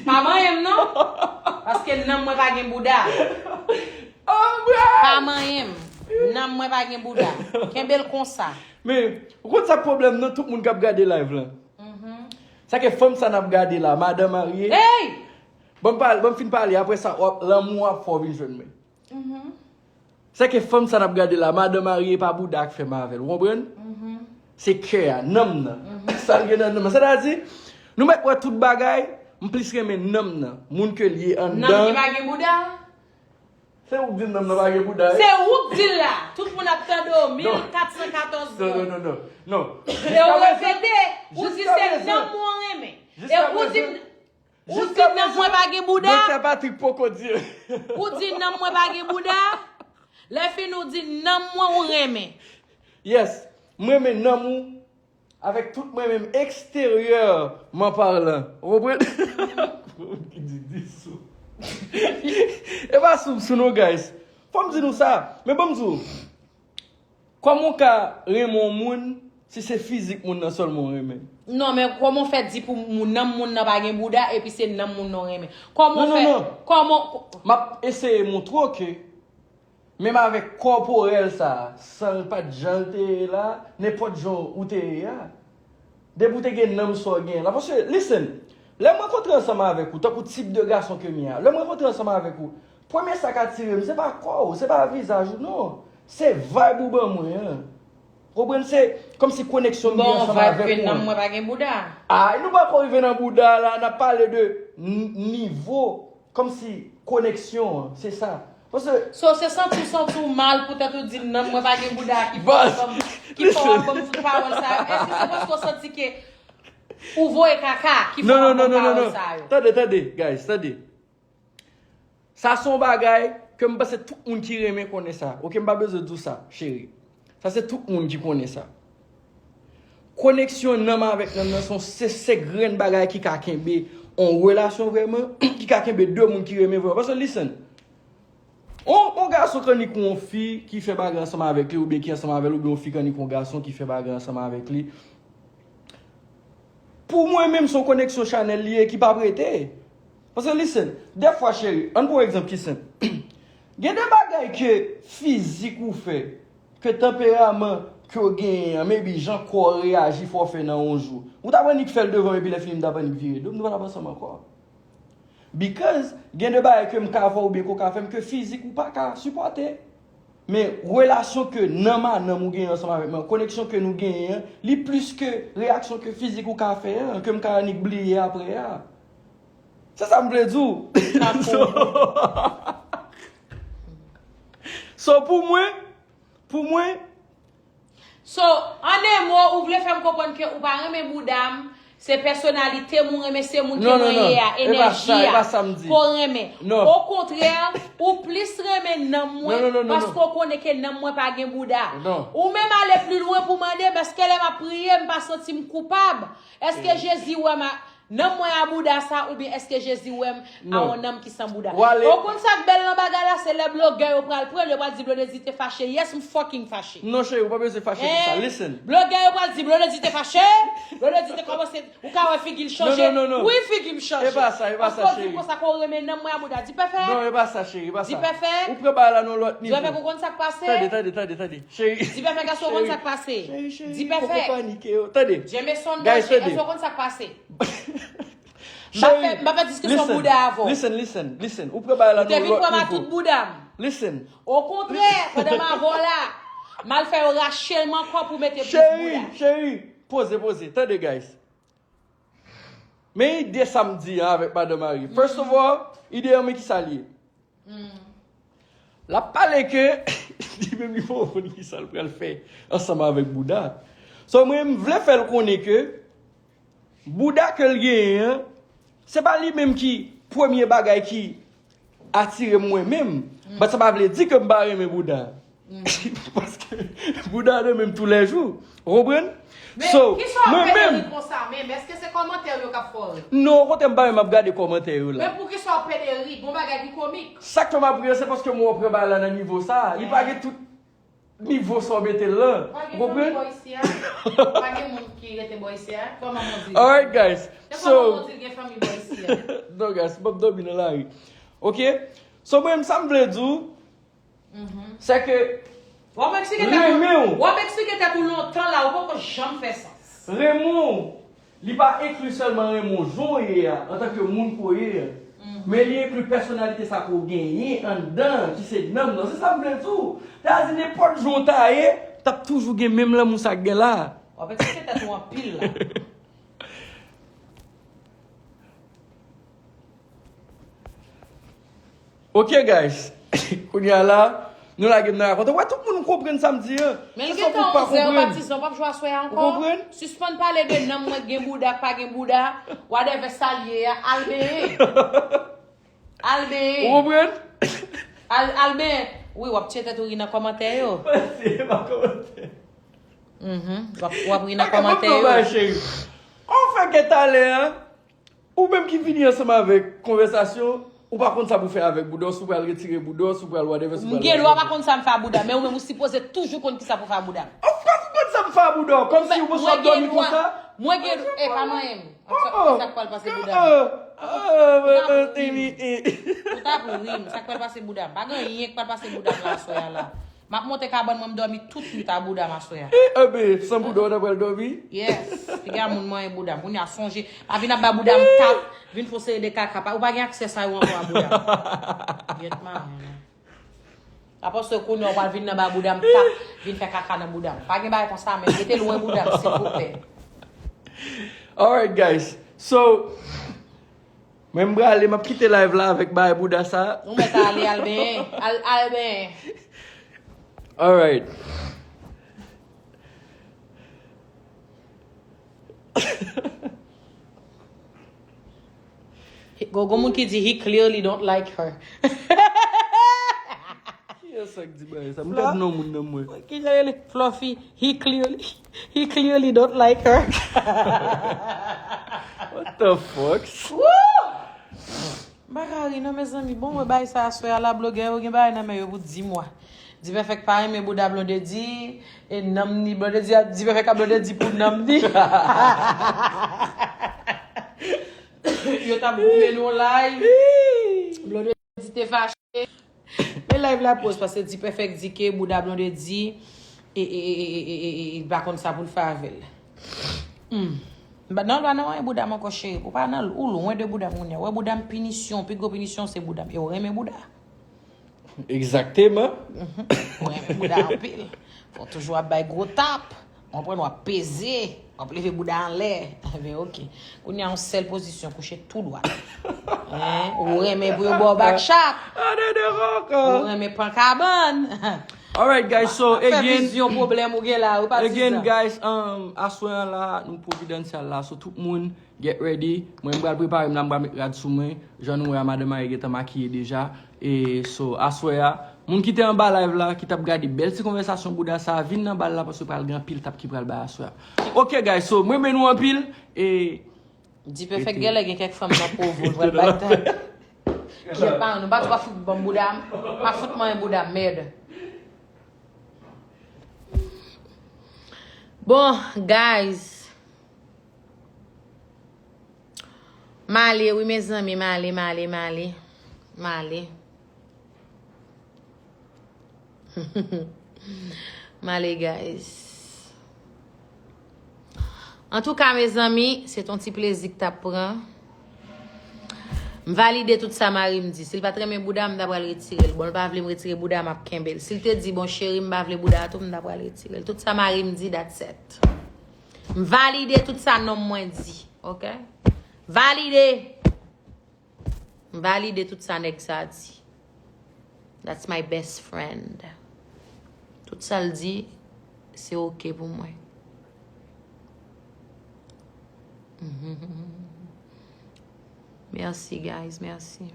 Pa manyen m non. Paske nanm mwen pa gen bouda. Pa manyen m. Nanm mwen pa gen bouda. Kenbe l konsa. Men, ou konn sa k pwoblèm nan tout moun k ap gade live lan? Sa ke fanm sa n ap gade la, madan marye. Hey! Ban m pale, ban m fin pale, apre sa, w ap, lanmou ap fè w vin jwenn mwen. Sèke fanm sa n ap gade la, madan marye pa bouda k fè m avè l, ou konprann? Se kè a, nanm nan. Sa l gen nan nanm nan. Sètadi, nou mèt wè tout bagay, m plis renmen nanm nan. Moun ke l ye anndan. Nanm ki pa gen bouda? Se ou k di nanm nan pa gen bouda, wi. Se ou k di l la. Tout moun ap tande w, mil kat san katòz fwa. Non, non, non, non. E w repete, ou di se nanm ou renmen. E ou di Ou di nanm mwen pa gen bouda? Doktè Patrick poko di. Ou di nanm mwen pa gen bouda? Lè fini ou di nanm mwen ou renmen. Yes. M renmen nanm ou avèk tout mwen menm, extérieurman parlant. Ou konprann? Ki di, di sou. E pa sou, sou non, guys. Fò m di nou sa. Men ban m di w. Kòman w ka renmen yon moun si se fizik moun nan sèlman w renmen? Non, men kòman w fè di pou moun, nanm moun nan pa gen bouda epi se nanm moun nan w renmen? Kòman w fè? Non, non, non. Kòman? M ap eseye montre w ke menm avèk kòporèl sa a, san l pa t jan l te ye la, nenpòt jan ou te ye a, depi w te gen nanm sa w gen la. Paske, listen, lè m rankontre ansanm avèk ou, tankou tip de gason ke m ye a, lè m rankontre ansanm avèk ou, premye sa k atire m, se pa kò w, se pa vizaj ou, non. Se vibe ou ban mwen an. Konprann? Se kòmsi koneksyon m gen ansanm avèk ou an. Bon, vibe ke nanm mwen pa gen bouda. Ay, nou pako rive nan bouda la, n ap pale de n- nivo. Kòmsi koneksyon an, se sa. Paske So, se santi w santi w mal poutèt ou di nanm mwen pa gen bouda ki fè w kòm, ki fè w ap ban m tout pawòl sa yo. Èske se paske w santi ke ou voye kaka ki fè w ap ban m pawòl sa yo? Tande, tande, guys, tande. Sa se yon bagay ke m panse tout moun ki renmen konnen sa. Oke, m pa bezwen di w sa, cheri. Sa se tout moun ki konnen sa. Koneksyon nanm avèk nanm nan se yon se, se grenn bagay ki ka kenbe yon relasyon vrèman, ki ka kenbe de moun ki renmen vrèman. Paske, listen, yon, yon gason k annik yon fi ki fè bagay ansanm avèk li, oubyen ki ansanm avè l, oubyen yon fi k annik yon gason ki fè bagay ansanm avèk li. Pou mwen menm, se yon koneksyon chanèl li ye ki p ap rete. Paske, listen, dèfwa, cheri, ann pran yon egzanp ki senp. Gen de bagay ke fizik ou fè, ke tanperaman ke w genyen an, maybe jan kò w reyaji fè w fè nan yon jou. Ou t ap annik fè l devan m, epi lè fini m t ap annik vire do m, nou pa t ap ansanm ankò. Because gen de bagay ke m ka fè w oubyen ke w ka fè m ke fizik ou pa ka sipòte. Men relasyon ke nanm a nanm ou genyen ansanm avèk mwen, koneksyon ke nou genyen an, li plis ke reyaksyon ke fizik ou ka fè an, ke m ka annik bliye apre a. Se sa m vle di w. So, so pou mwen, pou mwen, So, an de mo, ou vle fè m konprann ke ou pa renmen bouda m, se pèsonalite m ou renmen, se moun ke mwen ye a, enèji a, ke w renmen. Okontrè, ou plis renmen nanm mwen paske w konnen ke nanm mwen pa gen bouda. Ou menm ale pli lwen pou mande m, èske lè m ap priye, m pa santi m koupab? Èske Jezi wè m a Nanm mwen a bouda sa, oubyen èske Jezi wè m a yon nanm ki san bouda? Ou konn sa k bèl nan bagay la, se lè blogè yo pral pran l, yo pral di Blondedy te fache. Yes, m fucking fache. Non, cheri, ou pa bezwen fache pou sa. Listen. Blogè yo pral di Blondedy te fache, Blondedy te kòmanse, ou ka wè figi l chanje. Wi, figi m chanje. E pa sa, e pa sa, cheri. Paske w di konsa ke w renmen nanm mwen a bouda. Di pèfè. Non, e pa sa, cheri, e pa sa. Di pèfè. Ou pran bagay la nan lòt nivo. Di pèfè, ou konn sa k pase? Tande, tande, tande, tande. Cheri. Di pèfè, gason, ou konn sa k pase? Cheri, cheri, poko panike yo. Tande. Jameson, guys, tande. Èske w konn sa k pase? M pa fè, m pa fè diskisyon bouda avè w. Listen, listen, listen. Ou pran bagay la nan yon lòt nivo. Ou te vin pran m a tout bouda m. Listen. Okontrè, pandan m avè w la, m al fè yo rache m ankò pou mete plis bouda. Cheri, cheri, poze, poze. Tande, guys. Men ide sa m di a avèk madan Mari. First of all, ide an, men ki sa l ye? L ap pale ke li menm li poko konn ki sa l pral fè ansanm avèk bouda. So, mwen, m vle fè l konnen ke bouda ke l genyen an, se pa li menm ki premye bagay ki atire m mwen menm. But sa pa vle di ke m pa renmen bouda. Paske bouda nan men m toulèjou. Ou konprann? Men, so, kisa w ap fè de ri konsa menm? Èske se kòmantè yo k ap fè w ri? Non, okontrè, m pa menm ap gade kòmantè yo la. Men poukisa w ap pede ri? Gon bagay ki komik. Sa k fè m ap ri an, se paske m wè w pran bagay la nan nivo sa a. Li pa gen tout nivo sa w mete l lan. Ou konprann? Pa gen fanmi bò isi a. Pa gen moun ki rete bò isi a. Kòman m di? Alright, guys. Se kòman m di gen fanmi bò isi a. Non, guys, m ap dòmi nan lari. Oke? So, mwen, sa m vle di w, se ke renmen w. W ap eksplike tèt ou lontan la, ou poko janm fè sans. Renmen w, li pa enkli sèlman renmen w jan w ye a, antanke moun ke w ye a. Men li enkli pèsonalite sa ke w genyen anndan, ki se nanm nan. Se sa m vle di w. Sa vle di nenpòt jan w ta ye, t ap toujou gen menm lanmou sa k gen la. W ap eksplike tèt ou anpil la. Ok, guys. Kounye a la, nou lage m nan rakonte. Wè, tout moun konprann sa m di an. Men l gentan onz è, patizan, w p ap jwe aswè a ankò. Ou konprann? Sispann pale de nanm mwen gen bouda, pa gen bouda, whatever sa l ye a, al benyen. Al benyen. Ou konprann? Al, al benyen. Wi, w ap tiye tèt ou ri nan kòmantè yo. Pase pa kòmantè. Mhm. W ap, w ap ri nan kòmantè yo. Cheri. Ou fè ke talè a, ou menm ki vini ansanm avèk konvèsasyon, ou pa konn sa pou fè avèk bouda w, si w pral retire bouda w, si w pral whatever, si w pral whatever. M gen dwa pa konn sa m fè a bouda, men ou menm ou sipoze toujou konn ki sa pou fè a bouda m. Of course ou konn sa pou fè a bouda w, kòmsi ou bezwen ap dòmi konsa. Mwen gen, e pa manyen m. Sa k pral pase bouda m? Ou t ap ri m. Ou t ap ri m. Sa k pral pase bouda m? Pa gen anyen k pral pase bouda m la aswè a la. M ap monte kabann mwen, m dòmi tout nwit a bouda m aswè a. E, enben, san bouda w ta pral dòmi? Yes. Piga moun manyen bouda m. Kounye a sonje, pa vin ap ba bouda m tap, vin fè w sere de kaka. Pa, ou pa gen aksè sa yo ankò a bouda m. Gyèt manyen. Apre sa, kounye a w pral vin nan ba bouda m tap, vin fè kaka nan bouda m. Pa gen bagay konsa, men rete lwen bouda m, silvouplè. Alright, guys. So, mwen m prale, m ap kite live la avèk bagay bouda sa. Ou mèt ale, al benyen. Al, al benyen. Alright. Gon, gon moun ki di, "He clearly don't like her." Kiyès sa k di bagay sa? M gad non moun nan mwen. Ki jan li? Fluffy, "He clearly, he clearly don't like her." What the fuck? Woo! M pa ka ri non, mezanmi. Bon, mwen bay sa aswè a la, blogè yo gen bagay nan men yo pou di mwa. Dipèfèk pa renmen bouda Blondedy, e nanm ni Blondedy a, Dipèfèk a Blondedy pou nanm ni. Yo t ap goumen nan yon live. Blondedy te fache. Men live la poz paske Dipèfèk di ke bouda Blondedy e, e, e, e, e, e, e, e pa konn sa pou l fè avè l. Hmm. M pa nan lwa nan anyen bouda m ankò, cheri. Ou pa nan, ou lwen de bouda m kounye a. Ou wè bouda m pinisyon, pi gwo pinisyon se bouda m. E ou renmen bouda. Egzakteman. Mhm. Ou renmen bouda anpil. Fò w toujou ap bay gwo tap. Ou konprann, w ap peze. W ap leve bouda anlè. Enben, oke. Kounye a, yon sèl pozisyon, kouche tou dwat. Hein? Ou renmen pou yo ba w back shot. Ou renmen pran kabann. Alright, guys, so, again, vizyon pwoblèm ou gen la, ou pa di again, sa. Guys, um, aswè an la, nou Providancial la, so tout moun, get ready. Mwen, m pral prepare m la, m pral met rad sou mwen. Jan nou wè a, madanm Marie gentan makiye deja. E so, aswè a, moun ki te anba live la, ki t ap gade bèl ti konvèsasyon bouda sa, vin nan bal la, paske pral gen anpil tap ki pral bay aswè a. Ok, guys, so, mwen renmen nou anpil. E Dipèfèk genlè gen kèk fanm nan Provo, l pral bay tap. Kiyèt pa, nou pa tou pa fout ban m bouda m, pa fout manyen bouda m, mèd. Bon, guys. M ale, wi, mezanmi, m ale, m ale, m ale. M ale. M ale, guys. Antouka, mezanmi, se t on ti plezi k t ap pran. M valide tout sa mari m di. Si l pa t renmen bouda m, m ta pral retire l. Bon, l pa vle m retire bouda, m ap kenbe l. Si l te di, "Bon, cheri, m pa vle bouda a tou," m ta pral retire l. Tout sa mari m di, that's it. M valide tout sa nonm mwen di, ok? Valide! M valide tout sa nèg sa di. That's my best friend. Tout sa l di, se ok pou mwen. Mèsi, guys, mèsi.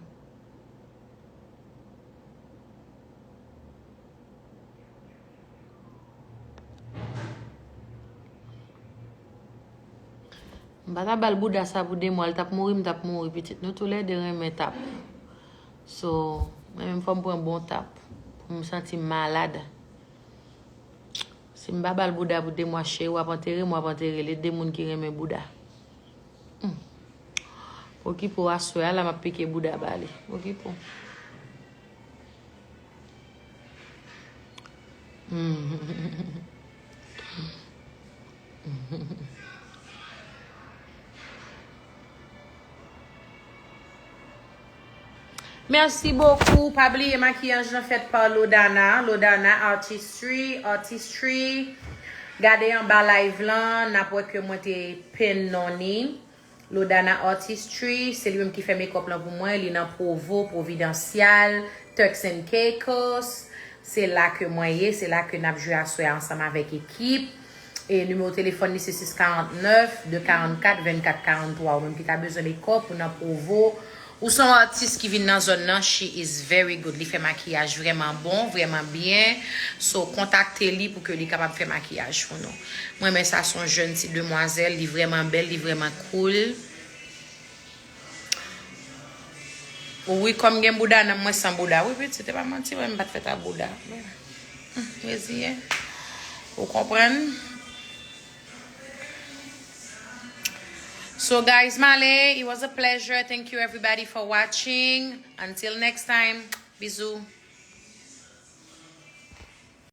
M pa ta ba l bouda sa pou de mwa, l t ap mouri, m t ap mouri. Pitit nou toulède renmen tap. So, mwen menm fò m pran bon tap pou m santi m malad. Si m pa ba l bouda pou de mwa, cheri, w ap antere m, w ap antere l. E de moun ki renmen bouda. Hmm. Okipe w, aswè a la m ap pike bouda ba li. Okipe w. Merci beaucoup. Pa bliye makiyaj lan fèt pa Lodana. Lodana Artistry, Artistry. Gade anba live lan, n ap wè ke mwen te pin non ni. Lodana Artistry, se li menm ki fè makeup lan pou mwen. Li nan Provo, Providancial, Turks and Caicos. Se la ke mwen ye, se la ke n ap jwe aswè a ansanm avèk ekip. E nimewo telefòn li se sis karant nèf, de karant kat, vennkat karant twa. Ou menm ki ta bezwen makeup, ou nan Provo, Ou se yon atis ki vin nan zòn nan, she is very good. Li fè makiyaj vrèman bon, vrèman byen. So, kontakte li pou ke li kapab fè makiyaj pou nou. Mwen renmen sa, se yon jèn ti demwazèl, li vrèman bèl, li vrèman cool. Wi, kòm gen bouda nan mwen san bouda. Wi, pitit, se pa manti, mwen m pa t fèt ak bouda. Reziyen. Ou konprann? So guys, m ale, it was a pleasure. Thank you everybody for watching. Until next time. Bisous.